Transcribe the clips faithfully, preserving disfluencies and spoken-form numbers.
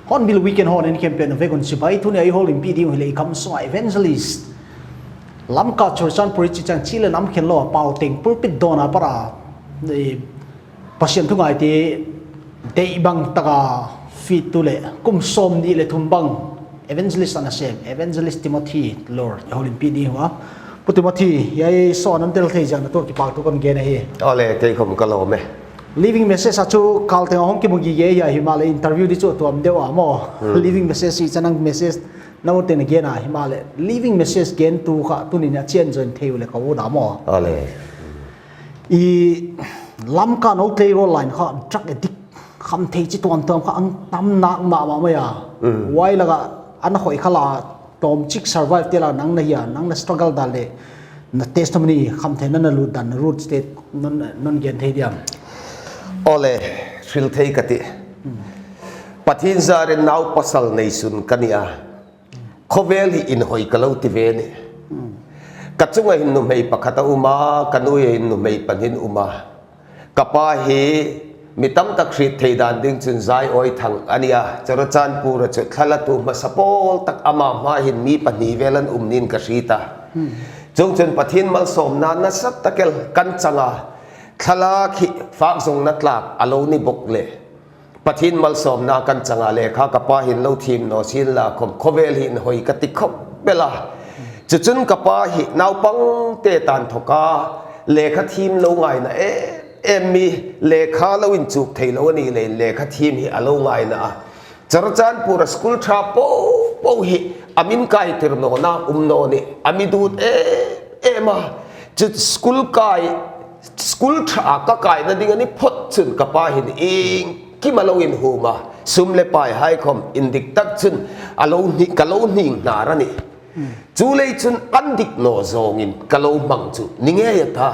Hornbill Weekend hon en campaign ve kon chibai. Tuni a i houlimpih ding uh hileh i kam sunga evangelist, Lamka Churachandpur i chi chiang chih leh nam khen lou, pau teng pulpit dawn a para, eh, Pasian thu ngaite deih bang taka fit tu leh kum sawmnih leh thum bang evangelist ana sem, Evangelist Timothy Lor, i houlimpih ding uh a. Pu Timothy, hiai show a na tel thei ziak in a toh kipak thu kon gen ahi. Awle, kei khawng ka lawm e. Living Message a chu kal teng a hong kimu gige hi a, himahleh interview di chu tuam deuh a maw. Hmm. Living Message i chan ang message na ut teng na gen a, himahleh Living Message gen tu kha tuni'n a chian join thei uleh ka ut a maw. Awle. I Lamka Notlei Road line kha drug addict khamthei chi tuamtuam kha ang tam nak mahmah mai a. Mm. Huai laka ana hoih kha la tawmchik survive te la nang na hia, nang na struggle dan leh na testimony khamtheihna na lut dan na route te non, non gen thei diam. Awle, hril thei ka ti. Mm. Pathian zar in nau pasal neisun ka hi a. Khovel hi inhoih ka lou ti ve ni. Ka chung a hin numei pakhat a um a, ka nui a hin numei pahnih um a. Ka pa hi mi tamtak hriet thei dan ding chun Zai Oi Thang a ni a. Churachandpur a chu thlalak tu hmasa pawl tak amah mah hin mi pahnih vel ana um niin ka hriet a. Chung chun Pathian malsawmna nasa tak el kan chang a. Thlalak hi fak zong na tlak a lou ni bawk leh. Pathian malsawmna kan chang a, lekha ka pa hin lou thim nawn sin la khawm, khovel hi inhoih ka ti khop bel a. Chuchun ka pa hi naupangte tan thawk a lekha thim lou ngaina e, em mi lekha lou in chuk thei lou a ni leh in lekha thim hi a lou ngaina a. Churachandpur a school ṭha popo hi a min kaitir nawn a um nawn ni, a mi dut e, em a. Chu school kai, school ṭha ka kaina ding a ni phot chun ka pa hin ing kim a lou in hum a, sum leh pai hai khawm indik tak chun a lou ni, ka lou ning hnar a ni. Chuleh chun an dik nawn zawng in ka lou mang chu ni ngei a ta.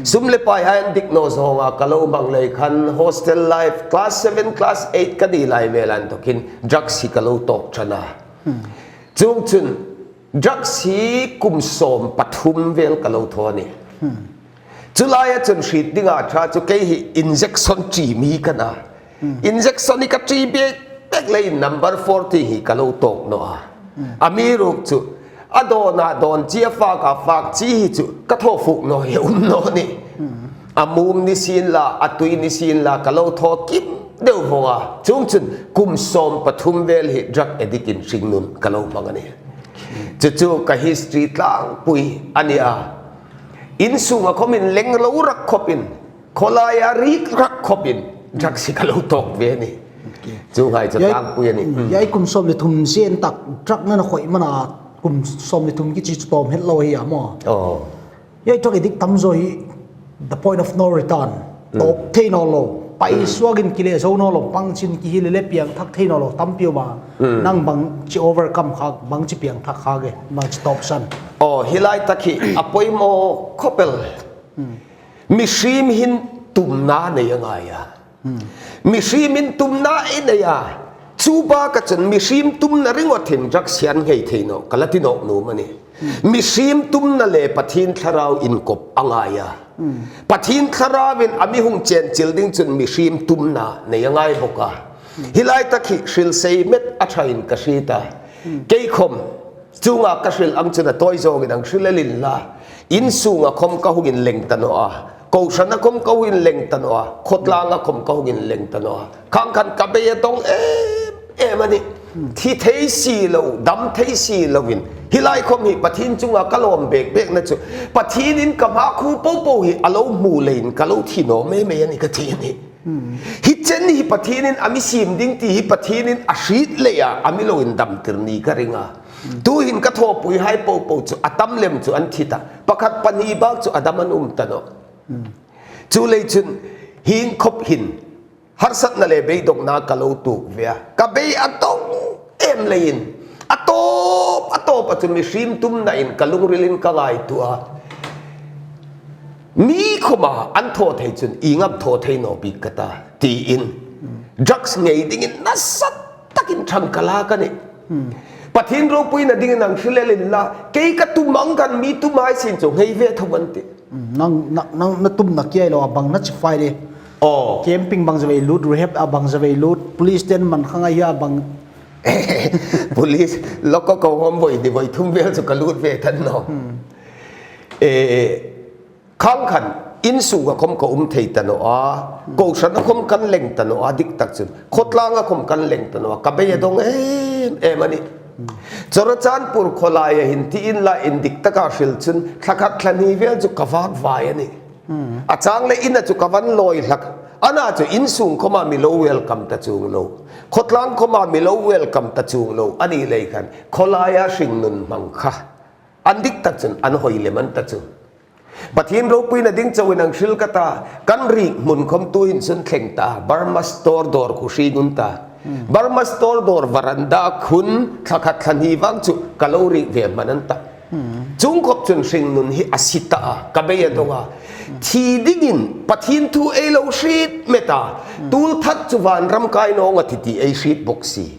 Sum leh pai hai an dik nawn zawng a ka lou mang leh khan hostel life, class seven, class eight ka ni lai vel a inthokin drugs hi ka lou tawk ṭan a. Chung chun drugs hi kum sawm pathum vel ka lou thaw a ni. Chu lai a chun hriet ding a ṭha chu kei hi injection ṭi mi ka na. Injection hi ka ṭi bekbek leh in number fourteen hi ka lou tawk nawn a. A mi ruk chu a dawn a dawn chi, a fak a fak chi hi chu ka thawpuk nawn hi um nawn ni. A mum ni sin la, a tui ni sin la ka lou thaw kim deuh vong a. Chung chun kum sawm pathum vel hi drug addict in hringnun ka lou mang a ni. Chuchu ka history tlangpui a ni a. Insung a khawm in leng lou rak khop in, kholai a rik rak khop in drugs hi ka lou tawk ve ni. Okay. Chu ngai chu tlangpui a ni. Hiai kum sawm leh thum zen tak drug na na khoih man a, kum sawm leh thum kichi chu tawm het lou hi a maw. Oh. Hiai drug addict tamzaw hi the point of no return. Tawp thei nawn lou. Pai suak in kile zou nawn lou. Pang chin kihil leh piangthak thei nawn lou. Tampi um a. Nang bangchi overcome kha, bangchi piangthak kha ke, bangchi tawpsan. Oh, hilai tak hi a poimoh khop el. Mihring hin tumna nei a ngai a. Mihring in tumna i nei a. Chu bak a chun mihring tumna ringawt hin drugs hi a ngei thei nawn, ka la ti nawn nuam a ni. Mihring tumna leh Pathian Thlarau inkop a ngai a. Pathian Thlarau in a mi hong chenchil ding chun mihring tumna nei a ngai bawk a. Hilai tak hi hril sei met a ṭha in ka hriet a. Kei khawm chung a ka hril ang chun a tawi zawng in ang hril lel inla, insung a khawm ka hong inleng ta nawn a, kohhran a khawm ka hong inleng ta nawn a, khotlang a khawm ka hong inleng ta nawn a. Khang khan ka bei a dong em em a ni. Thi thei si lou, dam thei si lou in. Hilai khawm hi Pathian chung a ka lawm bekbek na chu, Pathian in ka ma khu popo hi a lou mu leh in ka lou thi nawn maimai a ni ka ti a ni. Hi chen hi Pathian in a mi sim ding ti hi Pathian in a hriet leh a, a mi lou in damtir ni ka ring a. Tu hin ka thawpui hai popo chu a tam lem chu an thi ta. Pakhat pahnih bang chu a dam an um ta nawn. Chuleiin chun hiai khop hin harsatna leh beidongna ka lou tuk ve a. Ka bei a dong em leh in, a tawp, a tawp a chu mihring tumna in ka lungril in ka ngaihtuah a. Mi khawm a an thaw thei chun i ngam thaw thei nawn bik ka ta, tiin drugs ngei dingin nasatakin thang ka la ka ni. Pathian ropuina dingin nang hrilel inla, kei ka tum ang khan mi tum hisin chu ngei ve thou an ti. Nang, nang, nang na tumna kia lou a bang na chi fai le. Oh. Camping bang zavei lut, rehab a bang zavei lut, police ten man khang a hia bang. Police, loko ko hom voi di voi thum vel chu ka lut ve tan nawn. Eh, khang khan, insung a khawm ka um thei ta nawn a, kohhran a khawm kan leng ta nawn a, diktak chun. Khotlang a khawm kan leng ta nawn a, ka bei a dong em em a ni. Churachandpur khawlai a hin ti inla in diktak a hril chun, thla khat thla hnih vel chu ka vak vai a ni. A chang leh in a chu ka van lawi hlak. Ana chu insung khawm a mi lou welcome ta chuong lou. Khotlang khawm a mi lou welcome ta chuong lou. A ni lei khan, khawlai a hringnun hmang kha. An diktak chun, an hoi lem an ta chu. Pathian ropuina ding chauh in nang hril ka ta, kan rik hmun khawm tu hin chun thleng ta, Burma Store dawr khu hringnun ta. Burma Store dawr veranda khun, thla khat thla hnih vang chu, ka lou rik ve hman an ta. Chung khop chun hringnun hi a si ta a, ka bei a dong a. Thi dingin, Pathian thu ei lou hriet met a, tul thak chu vanram kai nawn a ti ti ei hriet bawk si.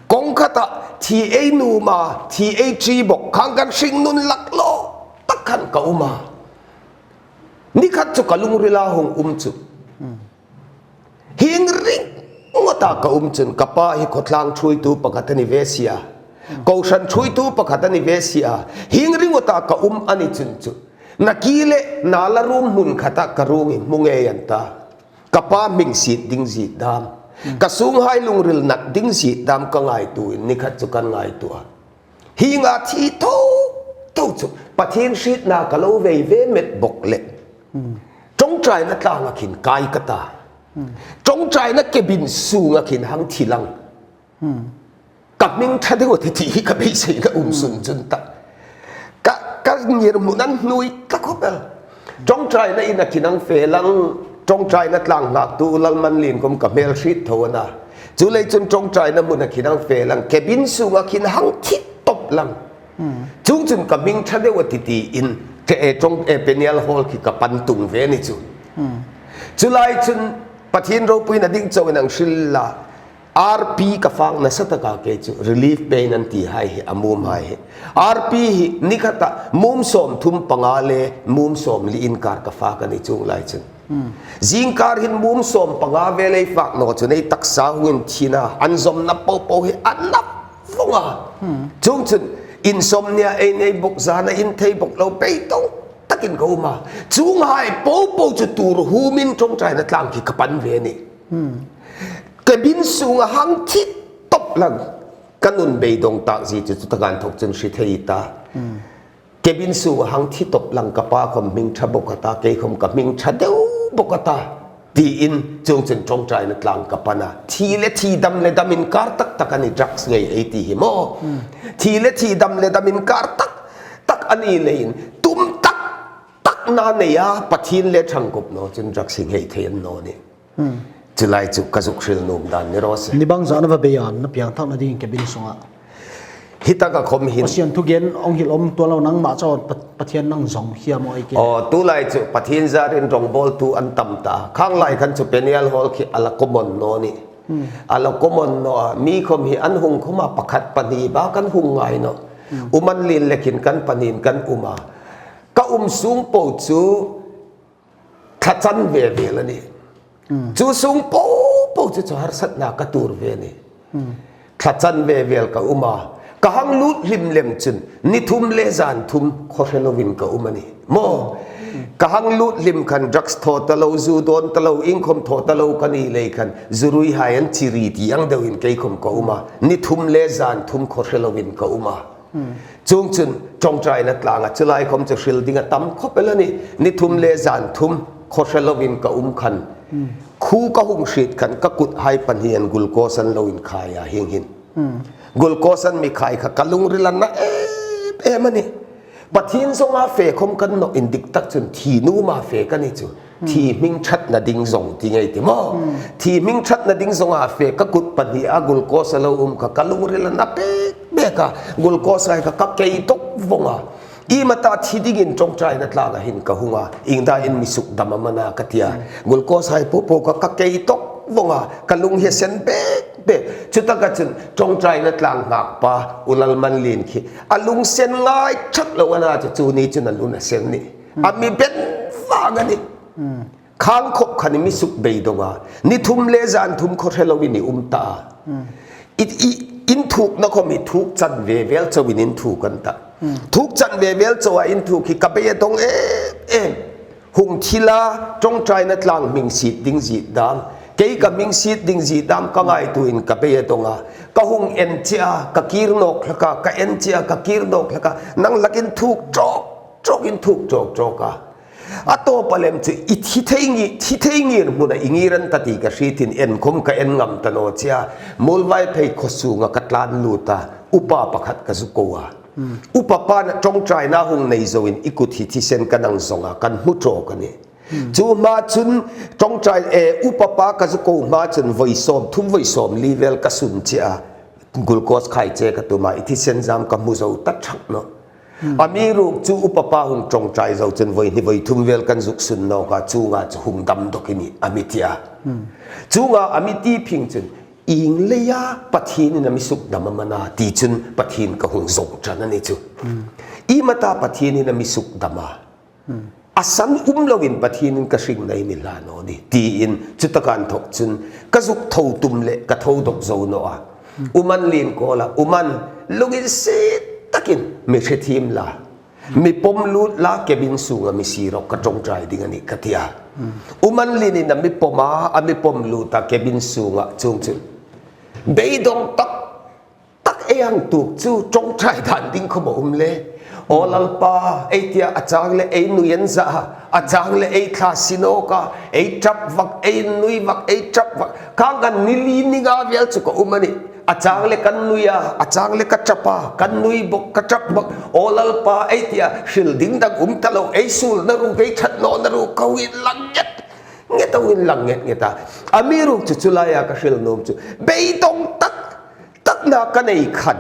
Kong khat a, thi ei nuam a, thi ei chi bawk, khang khan hringnun laklawh tak khan ka um a. Ni khat chu ka lungril a hong um chu. Hiai ringot a ka um chun ka pa hi khotlang thuitu pakhat a ni ve si a. Kohhran thuitu pakhat a ni ve si a. Hiai ringot a ka um a ni chun chu. Na ki leh na la rum hmun khat a ka rung in hmu ngei an ta. Ka pa hming siet ding zik dam. Ka sunghai lungril nat ding zik dam ka ngaihtuah in ni khat chu kan ngaihtuah a. Hiai nga thi thouthou chu Pathian hrietna ka lou veve met bawk leh. Ṭawngṭaina tlang a khin kai ka ta. Ṭawngṭaina cabin sung a khin hang thi lang. Ka hming ṭha deuh a ti ti hi ka beiseina um sunsun ta. Ka, ka ngirhmun a hnui ta khop el. Ṭawngṭaina in a khin hang fe lang, ṭawngṭaina tlang ngaktu Lalmanlin khawm ka hmel hriet thou a na. Chuleiin chun ṭawngṭaina hmun a khin hang fe lang, cabin sung a khin hang thi tawp lang. Chung chun ka hming ṭha deuh a ti ti in, ke e ṭawng e Peniel Hall khi ka pan tung ve ni chu. Chulai chun Pathian ropuina ding chauh in nang hril la, R P ka fak nasa tak a kei chu, relief pain an ti hai hi, a mum hai hi. R P hi ni khat a mum sawmthum panga leh mum sawmli inkar ka fak a ni chung lai chun. Zingkar hin mum sawmpanga vel ei fak nawn chun ei taksa hong in thina, an zomna popo hi a na vong a. Chung chun insomnia ei nei bawk, zan a in thei bawk lou, beidong takin ka um a. Chung hai popo chu tur hum in ṭawngṭaina tlang khi ka pan ve ni. Cabin sung a hang thi tawp lang, ka nun beidong tak zik chu, chu tak a thawk chun hre thei ta. Cabin sung a hang thi tawp lang, ka pa khawm hming ṭha bawk a ta, kei khawm ka hming ṭha deuh bawk a ta. Tiin chung chun ṭawngṭaina tlang ka pan a. Thi leh thi, dam leh dam inkar taktak a ni, drugs ngei ei ti hi maw. Thi leh thi, dam leh dam inkar taktak a ni leh in, tum taktak na nei a, Pathian leh ṭhangkop nawn chun drugs hi ngei thei nawn ni. Chulai chu ka zuk hril nuam dan ni, Rose. Ni bangzah na va bei a, na piangthakna ding cabin sung a? Hi tak a khawm hin. Pasian thugen hong hilh om tuan lou, nangmah chauh Pat-, Pathian nang zong hiam aw i ke? Oh, tulai chu Pathian zar in rongbawltu an tam ta. Khanglai khan chu Peniel Hall khi a la common nawn ni. A la common nawn a, mi khawm hi an hung khawm a, pakhat pahnih bang kan hung ngai nawn. Um an lin leh khin kan pahnih in kan um a. Ka um sung po chu thla chan vevel a ni. Chu sung popo chu chu harsatna ka tuar ve ni. Thla chan vevel ka um a. Ka hang lut hlim lem chun ni thum leh zan thum khaw hre lou in ka um a ni. Maw. Ka hang lut hlim khan drugs thaw ta lou, zu dawn ta lou, inn khawm thaw ta lou ka ni lei khan, zu rui hai an chi ri ti ang deuh in kei khawm ka um a. Ni thum leh zan thum khaw hre lou in ka um a. Chung chun ṭawngṭaina tlang a, chulai khawm chu hril ding a tam khop el a ni. Ni thum leh zan thum khaw hre lou in ka um khan. Thu ka hung hriet khan ka kut hai pahnih in glucose an lo in khai a hing hin. Glucose an mi khai kha ka lungril a na em em a ni. Pathian zong a fe khom kan nawh in dik tak chun thi nung a fe ka ni chu. Thi hming thatna ding zong ti ngei ti maw. Thi hming thatna ding zong a fe ka kut pahnih a glucose a lo um kha ka lungril a na pek pek a. Glucose hai kha ka kei tok vong a. I mata thi dingin ṭawngṭaina tlang a hin ka hung a, ing da in mi suk dam a man a ka ti a. Glucose hai popo ka, ka kei tok vong a, ka lung hi a sen bek bek. Chutak a chun ṭawngṭaina tlang ngakpa U Lalmanlin khi a lungsen ngai thak lou a na chu, chu ni chun a lung a sen ni. A mi ben vang a ni. Khang khop khan i mi suk beidong a, ni thum leh zan thum kho hre lou in i um ta a. I, i, in thukna khom i thuk chan vevel chauh in in thuk an ta. Thuk chan vevel chauh a in thuk hi ka bei a dong em em. Hung thil a, ṭawngṭaina tlang hming sit ding zih dam, kei ka hming sit ding zih dam ka ngaihtuah in ka bei a dong a. Ka hung en chiah a, ka kir nawk hlak a, ka en chiah a, ka kir nawk hlak a. Nang lak in thuk tawk tawk in thuk tawk tawk a. A tawp a lem chu i thi thei ngir, thi thei ngir hmun a i ngir an ta ti ka hriet in en khom ka en ngam ta nawn chiah a. Mualvaiphei khuasung a ka tlan lut a, upa pakhat ka zu kou a. Upa pan ṭawngṭaina hung nei zou in i kut hi thisen ka nang zong a, kan hmu tawk a ni. Chu ma chun ṭawngṭai, eh, upa pa ka zu kou ma chun voi sawm thum voi sawm li vel ka sun chiah a. Glucose khai che ka tum a, i thisen zam ka hmu zou ta thak nawh. Amiruokchu upa pa hung ṭawngṭai zou chun voi hni voi thum vel kan zuk sun nawk a, chung a chu hung dam dok i ni a mi ti a. Chung a a mi ti phing chun, ing lei a Pathian in a mi suk dam a man a ti chun Pathian ka hung zong ṭan a ni chu. I mata Pathian in a mi suk dam a. A san um lou in Pathian in ka hringna i mi hlan aw ni, ti in chutak a inthok chun ka zuk thou tum leh ka thou dok zou nawn a. U Manlin kawl a, U Man, lungin si takin mi hre thim la, mi pom lut la, cabin sung a mi sir aw, ka ṭawngṭai ding a ni ka ti a. U Manlin in a mi pom a, a mi pom lut a cabin sung a, chung chun beidong tak tak ei hang tuk chu ṭawngṭai dan ding khom a um le. Aw Lalpa, ei ti a, a chang leh ei nui an zah a, a chang leh ei thla si nawk a, ei ṭap vak, ei nui vak, ei ṭap vak. Khang khan ni li ni nga vel chu ka um a ni. A chang leh kan nui a, a chang leh ka ṭap a, kan nui bawk, ka ṭap bawk. Aw Lalpa, ei ti a, hril ding dang um ta lou, ei sulna ruk, ei ṭhatna ruk, ka hu in lang nget nget a, hu in lang nget nget a. Amiruokchu chu lai a ka hril nuam chu, beidong tak tak na ka nei khan,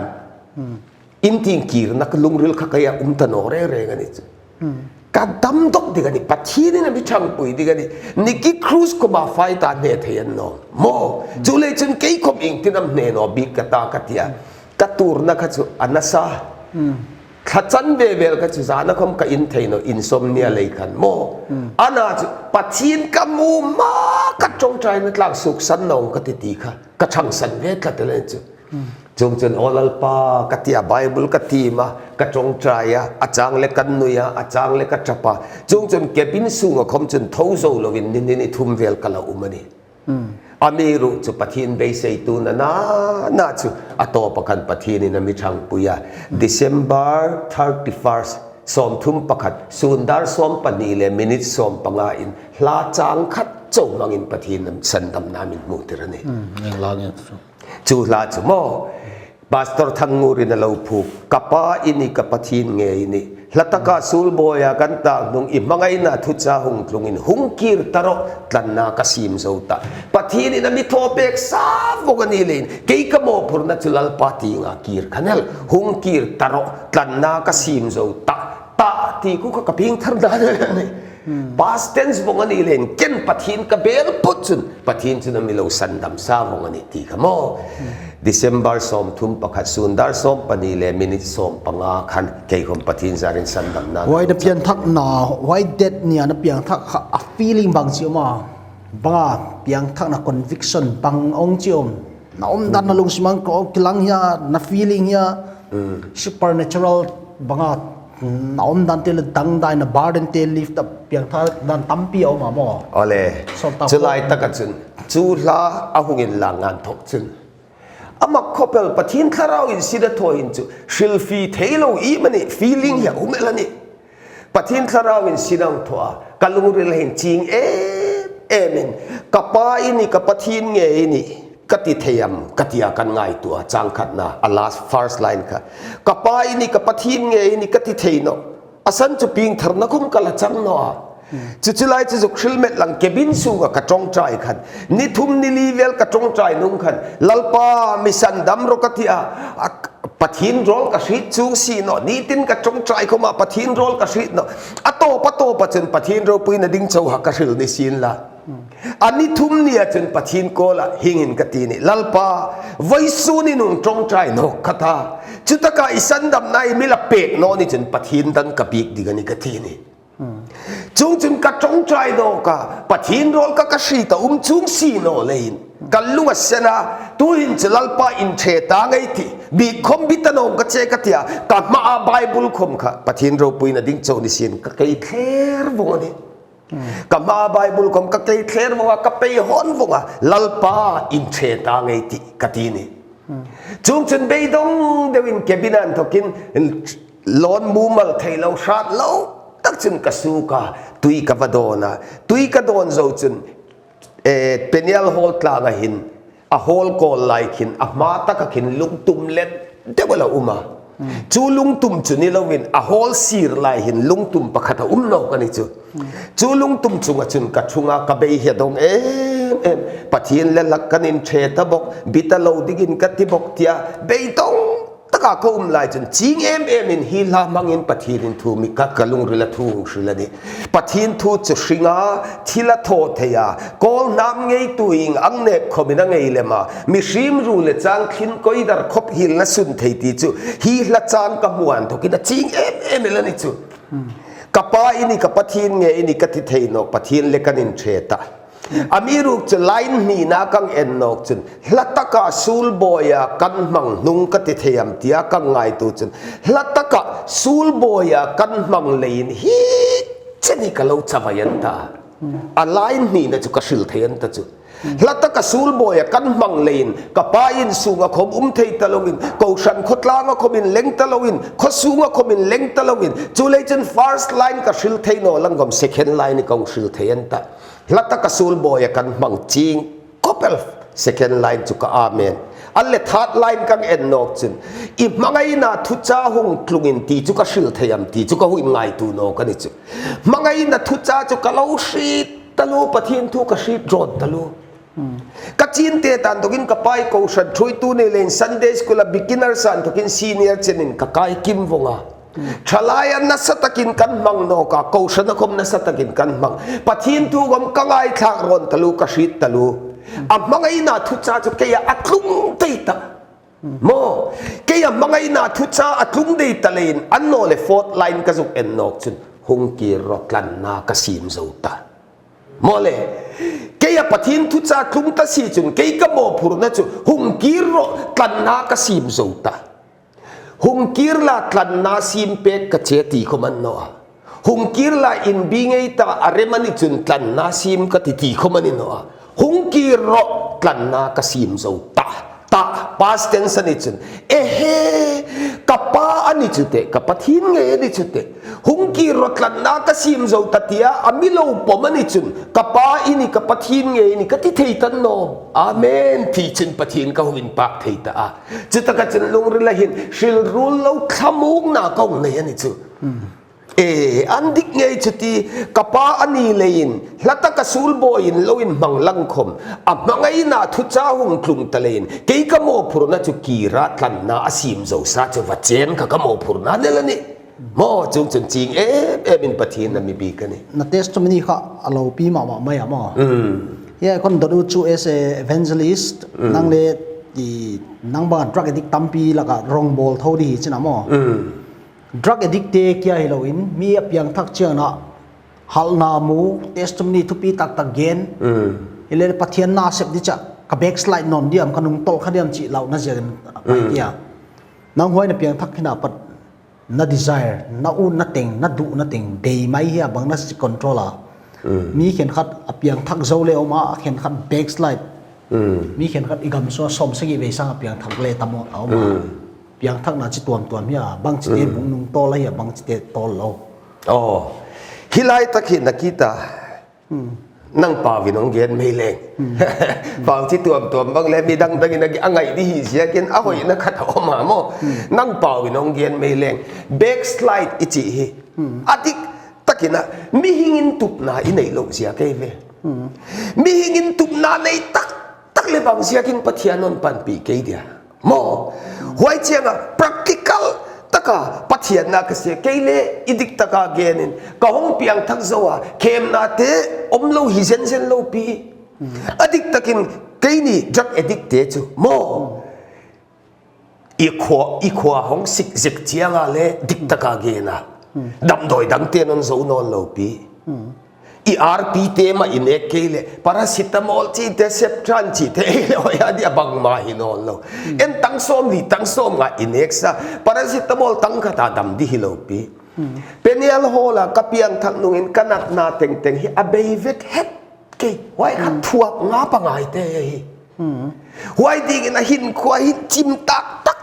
in ting kirna ka lungril kha ka ia um ta nawn reng reng a ni chu. Ka dam dok ding a ni, Pathian in a mi ṭhangpui ding a ni. Nicky Cruz khom a fight a hne thei an nawn maw. Chu leh chun kei khom ing tin am hne nawn bik ka ta ka ti a. Ka turna kha chu a nasa. Thla chan vevel kha chu zan a khom ka in thei nawn, insomnia lei khan maw. Ana chu Pathian ka mu ma ka ṭawngṭaina tlang suk san nawn ka ti ti kha ka ṭhangsan ve tlat leh chu. Chung chun, Aw Lalpa, ka ti a, Bible ka tim a, ka ṭawngṭai a, a chang leh kan nui a, a chang leh ka ṭap a. Chung chun cabin sung a khom chun thou zou lou in ni ni ni thum vel ka la um a ni. Amiruokchu Pathian beiseitu na na na chu a tawp a khan Pathian in a mi ṭhangpui a. December thirty-first, sawmthum pakhat, sun dar sawm pahnih leh minute sawm panga in hla chang khat chauh mang in Pathian in sandamna min hmutir a ni. Chu hla chu maw, Pastor Thangngur in a lo phuk, Ka Pa i ni, ka Pathian ngei i ni. Hla taka sulbuai a kan tak nung, i hmangaihna thucha hung tlung in, hung kir ta rawh, tlanna ka sim zo ta. Pathian in a mi thawpek sa vong a ni leh in, kei ka mawhphurna chu Lalpa ting a kir kha nel, hung kir ta rawh, tlanna ka sim zo ta. Ta ti khu kha ka piangthar dan a ni. Past tense vong a ni leh in, ken Pathian ka bel phot chun, Pathian chun a mi lo sandam sa vong a ni ti kha maw. December sawmthum pakhat, sun dar sawm pahnih leh minute sawm panga khan kei khom Pathian zar in sandamna. Huai na piangthakna, huai date ni a na piangthak kha a feeling bang chi om a. Bang a piangthakna conviction bang hong chi om. Na omdan na lungsim a hong kilang hia, na feeling hia. Supernatural bang a na omdan te leh dangdai na burden te lift a piangthak dan tampi a om a maw. Awle. Sawm ta chu lai tak a chun, chu hla a hung in lang a inthok chun, amah khovel Pathian Thlarau in sin a thaw in chu, hrilfie theilou i mani feeling hi a um el a ni. Pathian Thlarau in sin a hong thaw a, ka lungril a hin ching em Amen. Ka Pa i ni, ka Pathian ngei i ni, ka ti thei am, ka ti a kan ngaihtuah a, chang khatna, a last, first line kha. Ka Pa i ni, ka Pathian ngei i ni, ka ti thei nawn. A san chu piangthar na kum ka la chang nawn a. Chuchu lai chu zuk hrilhmet lang, cabin sung a ka ṭawngṭai khan, ni thum ni li vel ka ṭawngṭai nung khan, Lalpa, mi sandam rawh ka ti a, a, Pathian rawl ka hriet chung si nawn, nitin ka ṭawngṭai khawm a Pathian rawl ka hriet nawn. A tawp a tawp a chun Pathian ropuina ding chauh a ka hril ni sin la. A ni thum ni a chun Pathian kawl a hi'ng in ka ti ni, Lalpa, vawisun in hong ṭawngṭai nawk ka ta. Chutaka i sandamna i mi la pek nawn ni chun Pathian dang ka biak ding a ni ka ti ni. Chung chun ka ṭawngṭai nawk a, Pathian rawl ka ka hriet a um chung si nawn leh in, ka lung a sen a, tuhin chu Lalpa in ṭhe ta ngei ti, bik khawm bi ta nawn ka chi ka ti a, ka hma a Bible khawm kha, Pathian ropuina ding chauh ni sin ka kei thler vong a ni. Ka hma a Bible khawm ka kei thler vong a, ka pei hawn vong a, Lalpa in ṭhe ta ngei ti, ka ti ni. Chung chun beidong deuh in cabin a inthokin, lawn mumal theilou, hrat lou tak chun ka suk a, tui ka va dawn a, tui ka dawn zou chun, eh, Peniel Hall tlang a hin, a hall kawl lai khin, a hma tak a khin lungtum let deuh a la um a. Chu lungtum chu ni lou in, a hall sir lai hin lungtum pakhat a um nawk a ni chu. Chu lungtum chung a chun ka ṭhung a, ka beihia dong em em, Pathian leh lak kan in ṭhe ta bok, bi ta lou ding in ka ti bok tia, beidong tak a ka um lai chun, ching em em in hi hla hmang in Pathian in thu mi ka, ka lungril a thu hong hril a ni. Pathian thu chu hring a, thil a thaw thei a, kawl hnam ngeitu in ang nek khawm in a ngei lem a, mihring ru leh chang thlin koidar khop hilna sun thei ti chu, hi hla chang ka hmuh a inthokin a ching em em el a ni chu. Ka Pa i ni, ka Pathian ngei i ni, ka ti thei nawn, Pathian leh kan in ṭhe ta. Amiruokchu line hnihna ka en nawk chun, hla taka sulbawi a kan hmang hnung ka ti thei am tia ka ngaihtuah chun, hla taka sulbawi a kan hmang leh in hichi ni ka lou chavai an ta. A line hnihna chu ka hril thei an ta chu. Hla taka sulbawi a kan hmang leh in, ka pa insung a khawm um thei ta lou in, kohhran khotlang a khawm in leng ta lou in, khosung a khawm in leng ta lou in, chuleh chun first line ka hril thei nawn lang khawm second line ka hong hril thei an ta. Hla taka sulbawi a kan hmang ching khop el, second line chu ka amen. A leh third line ka en nawk chun, i hmangaihna thucha hong tlung in ti chu ka hril thei am ti chu ka hon ngaihtuah nawk a ni chu. Hmangaihna thucha chu ka lou hriet ta lou, Pathian thu ka hriet rawn ta lou. Ka chinte tan dawkin ka pa i kohhran ṭhuoitu nei leh in Sunday school a beginner san dawkin senior chen in ka kai kim vong a. Thalai a nasa takin kan hmang nawk a, kohhran a khawm nasa takin kan hmang. Pathian thu khawm ka ngaithlak rawn ta lou, ka hriet ta lou. A hmangaihna thucha chu kei a a tlung tei ta. Maw, kei a hmangaihna thucha a tlung tei ta leh in, a nawn leh fourth line ka zuk en nawk chun, hong kir rawh, tlanna ka sim zou ta. Maw leh, kei a Pathian thucha tlung ta si chun, kei ka mawhphurhna chu, hong kir rawh, tlanna ka sim zou ta. Hong kir la, tlanna sim pek ka chi a ti khawm a ni nawn a. Hong kir la, in bi ngei ta, a rem a ni chun tlanna sim ka ti ti khawm a ni nawn a. Hong kir rawh, tlanna ka sim zou ta. Ta, past tense a ni chun. Ehe, ka pa a ni chu teh, ka Pathian ngei a ni chu teh. Hong kir rawh, tlanna ka sim zou ta tia, a mi lou pom a ni chun, ka pa i ni, ka Pathian ngei i ni, ka ti thei ta nawn. Amen, ti chun Pathian ka hon pak thei ta a. Chutaka chun lungril a hin, hril rul lou thlamuanna ka hon nei a ni chu. E, a dik ngei chu ti, ka pa a ni leh in, hla taka sulbawi in lou in hmang lang khawm, a hmangaihna thucha hong tlung ta leh in, kei ka mawhphurhna chu kir a, tlanna a sim zou sa chu va chen kha ka mawhphurhna nei la ni. Maw, chung chun ching em em in Pathian na mi bik a ni. Na testimony kha a loupi mahmah mai a maw. Hiai kon dot ut chu as a evangelist, nang leh i, nang bang a drug addict tampi laka rong bawl thou di hi chih na maw. Drug addict te kia hilou in, mi a piangthak chiang in a halhna mu, testimony thupi taktak gen. Hileh Pathian na sep di chia, ka backslide nawn diam, ka nungtolh kha diam chih lauhna ziakin pai kia. Nang huai na piangthak hi na pat na desire, na utna teng, na duhna teng, deih mai hia bang na si control a. Mi khenkhat a piangthak zou leh om a, khenkhat backslide. Mi khenkhat i gam sung a sawmsagih vei sang a piangthak leh tam a om a. Piangthakna chi tuamtuam hia, bangchite bung nungtolh a hia, bangchite tolh lou. Aw, hilai tak hi na kit a. Nang pau in hong gen mai leng. Pau chi tuamtuam bang leh midang dang in a ngaih di hi ziakin a hoihna khat a om a maw. Nang pau in hong gen mai leng. Backslide i chih hi. A diktak in a mihing in tupna i neih louh ziak ahi ve. Mihing in tupna nei taktak leh bang ziakin Pathian hon panpih kei dia. Maw, huai chiang a practical taka Pathian na ka sia kei leh i diktak a gen in ka hong piangthak zou a, khemnate omlou hi zenzen lou pi. A diktak in keini drug addict te chu maw, i khua, i khua hong sik zek chiang a leh diktak a gen a, damdawi dangte'n hon zou nawn lou pi. I R P te mah i nek kei leh, paracetamol chihte, Septrin chihte, ei leh hoih a dia bangmah hi nawn lou. En tang sawmli, tang sawmnga i nek sa, paracetamol tang khat a dam di hi lou pi. Peniel hall a ka piangthak nung in ka natna tengteng hi a bei vet het kei, huai kha thuak ngap a ngaite hi. Huai ding in a hinkhua hi chim taktak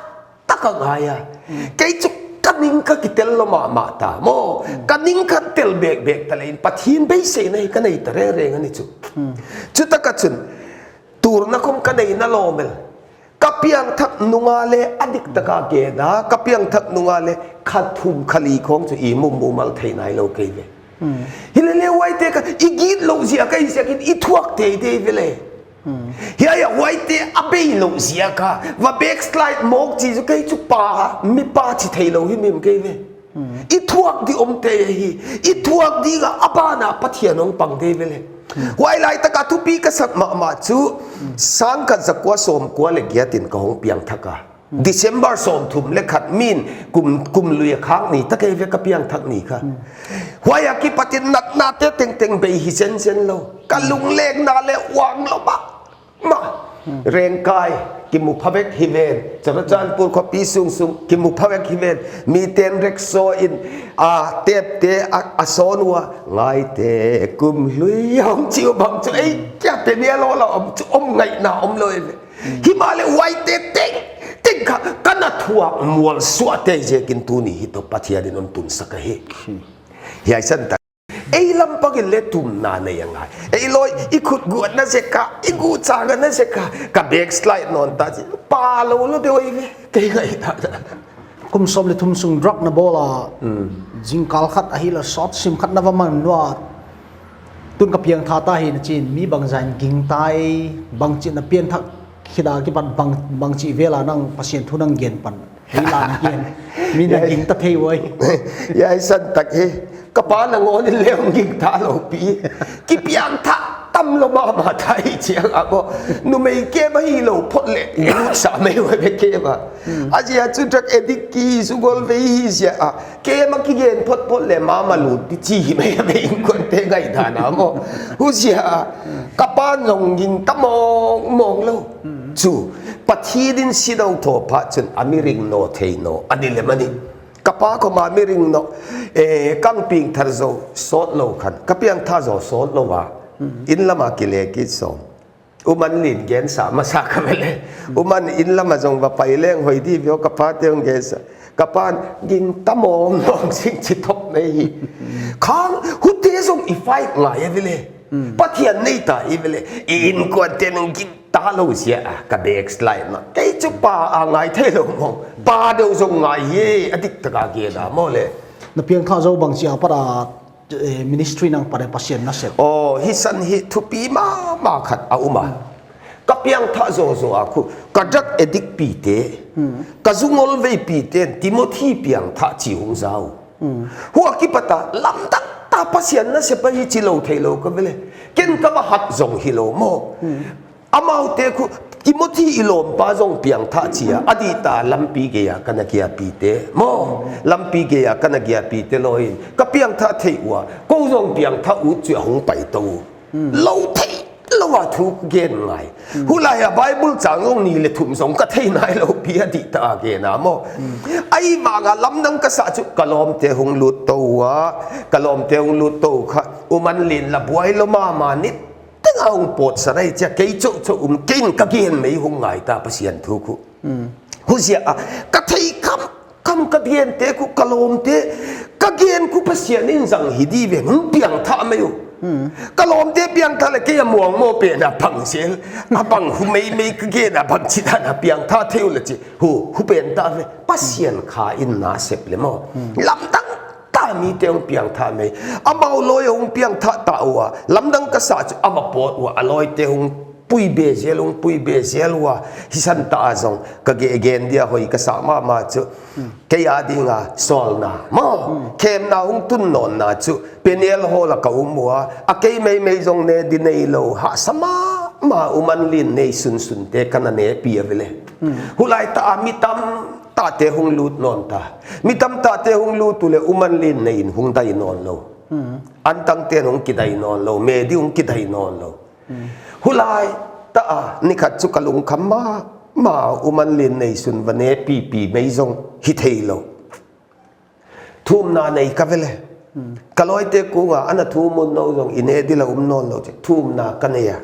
tak a ngai a. Kei chu ka ning ka kitel lou mahmah ta maw. Ka ning ka tel bekbek ta leh in Pathian beiseina hi ka nei ta rengreng a ni chu. Chutak a chun, tuarna khong ka neihna lawm el. Ka piangthak nung a leh a diktak a gen a, ka piangthak nung a leh kha thum kha li khong chu i mumu mal thei nailou kei ve. Hi leh leh huaite kha i gitlouh ziak ahi ziakin i thuak teitei ve leh. Hiai a huaite a beilouh ziak a va backslide mawk chih chu kei chu pa, mi pa chi theilou hi mim kei ve. I thuak di omte hi, i thuak di a a ban a Pathian hong pang tei ve leh. Huai laitak a thupi ka sak mahmah chu, sangkhat zakua sawmkua leh giat in ka hong piangthak a. December sawmthum leh khat min kum, kum lui a khak ni tak ahi ve ka piangthak ni kha. Huai a kipat in natnate tengteng bei hi zenzen lou. Ka lungleng na leh uang lou mah. Mah. Rengkai, kimu pha vek hi ven. Churachandpur khopi sungsung, kimu pha vek hi ven. Miten rickshaw in, a tepte a, a sawn ua. Ngaite kum lui hong chi uh bang chu. Ei, kia te ni a lou lou om chu om ngaihna omlou ve. Himahleh huaite tengteng kha, ka na thuak mualsuah te ziakin tuni hi toh Pathian in hon tunsak ahi. Hiai san tak. Ei lam pang in leh tumna nei a ngai. Ei loi, i khut guatna zek a, i guh chang a na zek a, ka backslide nawn ta chi. Pa lou lou deuh ahi ve. Kei ngaihna. Kum sawm leh thum sung drug na bawl a, zingkal khat ahi leh sawt sim khat na va man nua. Tun ka piangthak ta hi na chin, mi bangzah in gingta ei, bangchi na piangthak khit a kipat bang, bangchi vel a nang Pathian thu nang gen pan. Hei la na gen. Mi na gingta thei uai. Hiai san tak hi. Ka pa nangawn in leng gingta lou pi. Kipiangthak tam lou mahmah ta hi chiang a maw. Numei kem a hilou phot leh. Lut sa mai uai ve kem a. A ziak chu drug addict ki zu gol ve hi ziak a. Kem a kigen photphot leh mama lut di chi hi mai a ve inkuante ngaihdan a maw. Huziak a. Ka pa zong gingta mawngmawng lou. Chu, Pathian in sin hong thawh pah chun a mi ring nawn thei nawn a ni leh mah ni. Ka pa khong a mi ring nawn, eh, ka hong piangthak zou sawt lou khan, ka piangthak zou sawt lou a. Inn lam a kile kit sawm. U Man Lin gensa masa ka ve leh. U Man in lam a zong va pai leng hoih di ve aw ka pa te hong gensa. Ka pa'n gingta mawngmawng sing chi thop mai hi. Khang, huaite zong i fight ngai a ve leh. Pathian nei ta i ve leh. I inkuante nang gingta lou ziak a, ka backslide mah. Kei chu pa a ngai theilou maw. Pa deuh zong ngai hi, a diktak a gen a maw leh. Na piangthak zou bangchi a pat a, eh, ministry nang pat a Pathian na sep. Oh, hi san hi thupi mahmah khat a um a. Ka piangthak zozo a khu, ka drug addict pite, ka zu ngolvei pite, Timothy piangthak chi hong zau. Huai kipat a, lamdang ta Pathian na sep ahi chi lou theilou ka ve leh. Ken ka va hat zong hilou maw. Amaute khu, Timothy i lawmpa zong piangthak chi a, a dih ta lampi gei a ka na giapite. Maw, lampi gei a ka na giapite lou in, ka piangthak thei ua, kou zong piangthak ut chu a hong pai tou. Lou theilou a thu gen ngai. Hulai a Bible chang zong ni leh thum zong ka thei nailou pi a dih ta a gen a maw. Ahihvang a lamdang ka sa chu ka lawmte hong lut tou ua, ka lawmte hong lut tou kha, U Man Lin la buai lou mahmah ni. Teng a hong pawt sa nai chia kei chauh chauh um kei in ka gen mai hong ngai ta Pathian thu khu. Huziak a, ka thei khamkham ka gente khu ka lawmte, ka gen khu Pathian in zang hi di ve hong piangthak mai uh. Ka lawmte piangthak leh kei a muangmoh pen a bang zel, a bang hu meimei ka gen a bangchidan a piangthak thei uh leh chi. Hu, hu pen ta ve, Pasian kha in na sep leh maw. Lamdang ta mite hong piangthak mai. Amau lawi hong piangthak ta ua, lamdang ka sa chu a va pawt ua, a lawite hong pui be zel, hong pui be zel ua, hisan ta a zong ka ge-, gen dia hoih ka sa mahmah chu. Kei a dinga sawlna maw, khemna hong tun nawnna chu Peniel Hall a ka um ua, a kei meimei zong ne di neilou, hahsa mahmah, U Manlin nei sunsunte ka na ne pi a ve leh. Hulai ta a mi tamtakte hong lut nawn ta. Mi tamtakte hong lut uleh U Manlin nei in hong dai nawnlou. Antangte'n hong kidai nawnlou, Medi hong kidai nawnlou. Hulai ta a, ni khat chu ka lungkham mahmah, U Manlin nei sun va ne pipi mai zong hi theilou. Thumna nei ka ve leh. Ka lawite kung a, ana thum un, nou zong i ne di lou um nawnlou chi. Thumna ka nei a.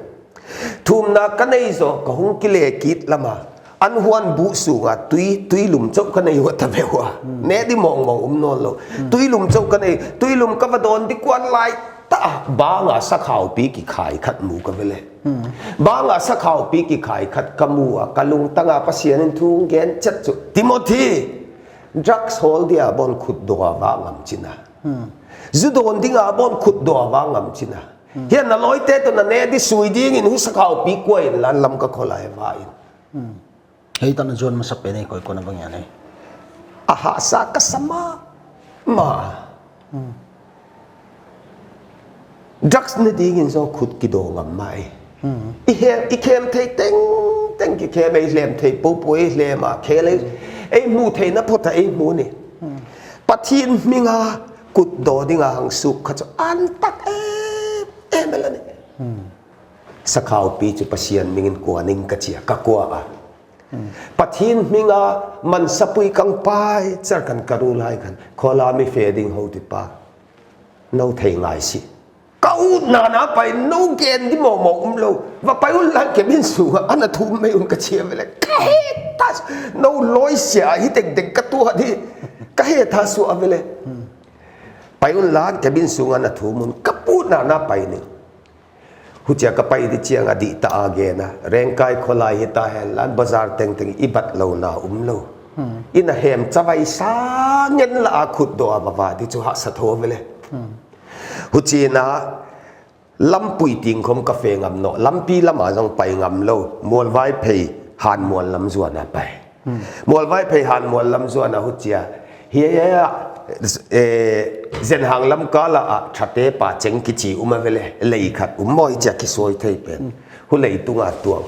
Thumna ka nei zaw, ka hong kile kit lam a, an huan buh sung a tui, tui lum chauh ka nei ua ta ve ua. Ne di mawngmawng um nawnlou. Tui lum chauh ka nei, tui lum ka va dawn di kuan lai ta a, bang a sakhaupi kikhai khat mu ka ve leh. Bang a sakhaupi kikhai khat ka mu a, ka lungtang a Pasian in thu hong gen chet chu. Timothy, drugs hawl dia bang khut daw a va ngam china. Zu dawn ding a bang khut daw a va ngam china. Hiai na lawite toh na ne di sui dingin hu sakhaupi kua in lan lam ka kholai va in. Hei tan a zuan masa pen ei koi kona bang ia nei. A hahsa ka sa mahmah. Drugs ne dingin zaw khut kidaw ngam mai. I he, i khem thei tengteng kikhem, ei lem thei popo ei lem a, khe lei, ei mu thei na phot a ei mu ni. Pathian hming a khut daw ding a hang suk kha chu an tak em em la ni. Sakhaupi chu Pasian hmingin kua ning ka chi a, ka kua a. Pathian hming a mansapui kang pai char kan ka ru lai khan, khola mi fe ding hou ti pa. Nou thei ngai si. Ka ut nana pai, nou gen di mawngmawng um lou. Va pai un lan kebin sung a, ana thum mai un ka chi a ve leh. Ka he ta, nou lawi sia hi tengteng ka tuah di. Ka he ta su a ve leh. Pai un lan kebin sung a na thum un, ka put nana pai ni. Huchia ka pai di chiang a dih ta a gen a, Rengkai kholai hi ta hen lan bazar tengteng i bat lou na um lou. I na hem chavai sa ngen la a khut daw a va va di chu hahsa tho ve leh. Huchi na lampui ting khom ka fe ngam nawn, lampi lam a zong pai ngam lou, Mualvaiphei Hanmual lam zuan a pai. Mualvaiphei Hanmual lam zuan a huchia. Hiai, hiai, eh, Zenhang lam kal a, ah, Thate Pa Cheng kichi um a ve leh, lei khat um maw chia kisuai thei pen. Hu lei tung a tuang.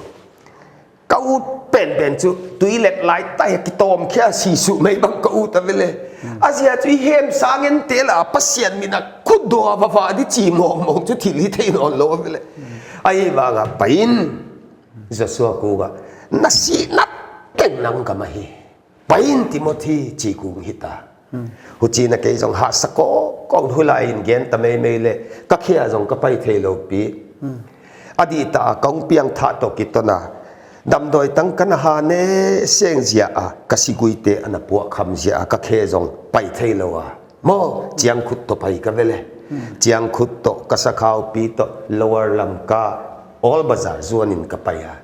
Ka ut penpen chu, tui lek lai ta hi kitawm khia si su mai bang ka ut a ve leh. A zia chu i hem sa ngen te la, Pasian min a khut daw a va va di chi mawngmawng chu thil hi thei nawnlou a ve leh. Ahihvang a pai in, Joshua kung a, na sihna teng nang gam ahi. Pai in Timothy chi kung hi ta. Huchi na kei zong hahsa kawk kawk, hulai in gen ta meimei leh, ka khe a zong ka pai theilou pi. A dih ta a kong piangthak toh kiton a. Damdawi tang ka na ha ne seng zia a, ka siguite ana puah kham zia a, ka khe zong pai theilou a. Maw, chiang khut toh pai ka ve leh. Chiang khut toh, ka sakhaupi toh, Lower Lamka, Old Bazar zuan in ka pai a.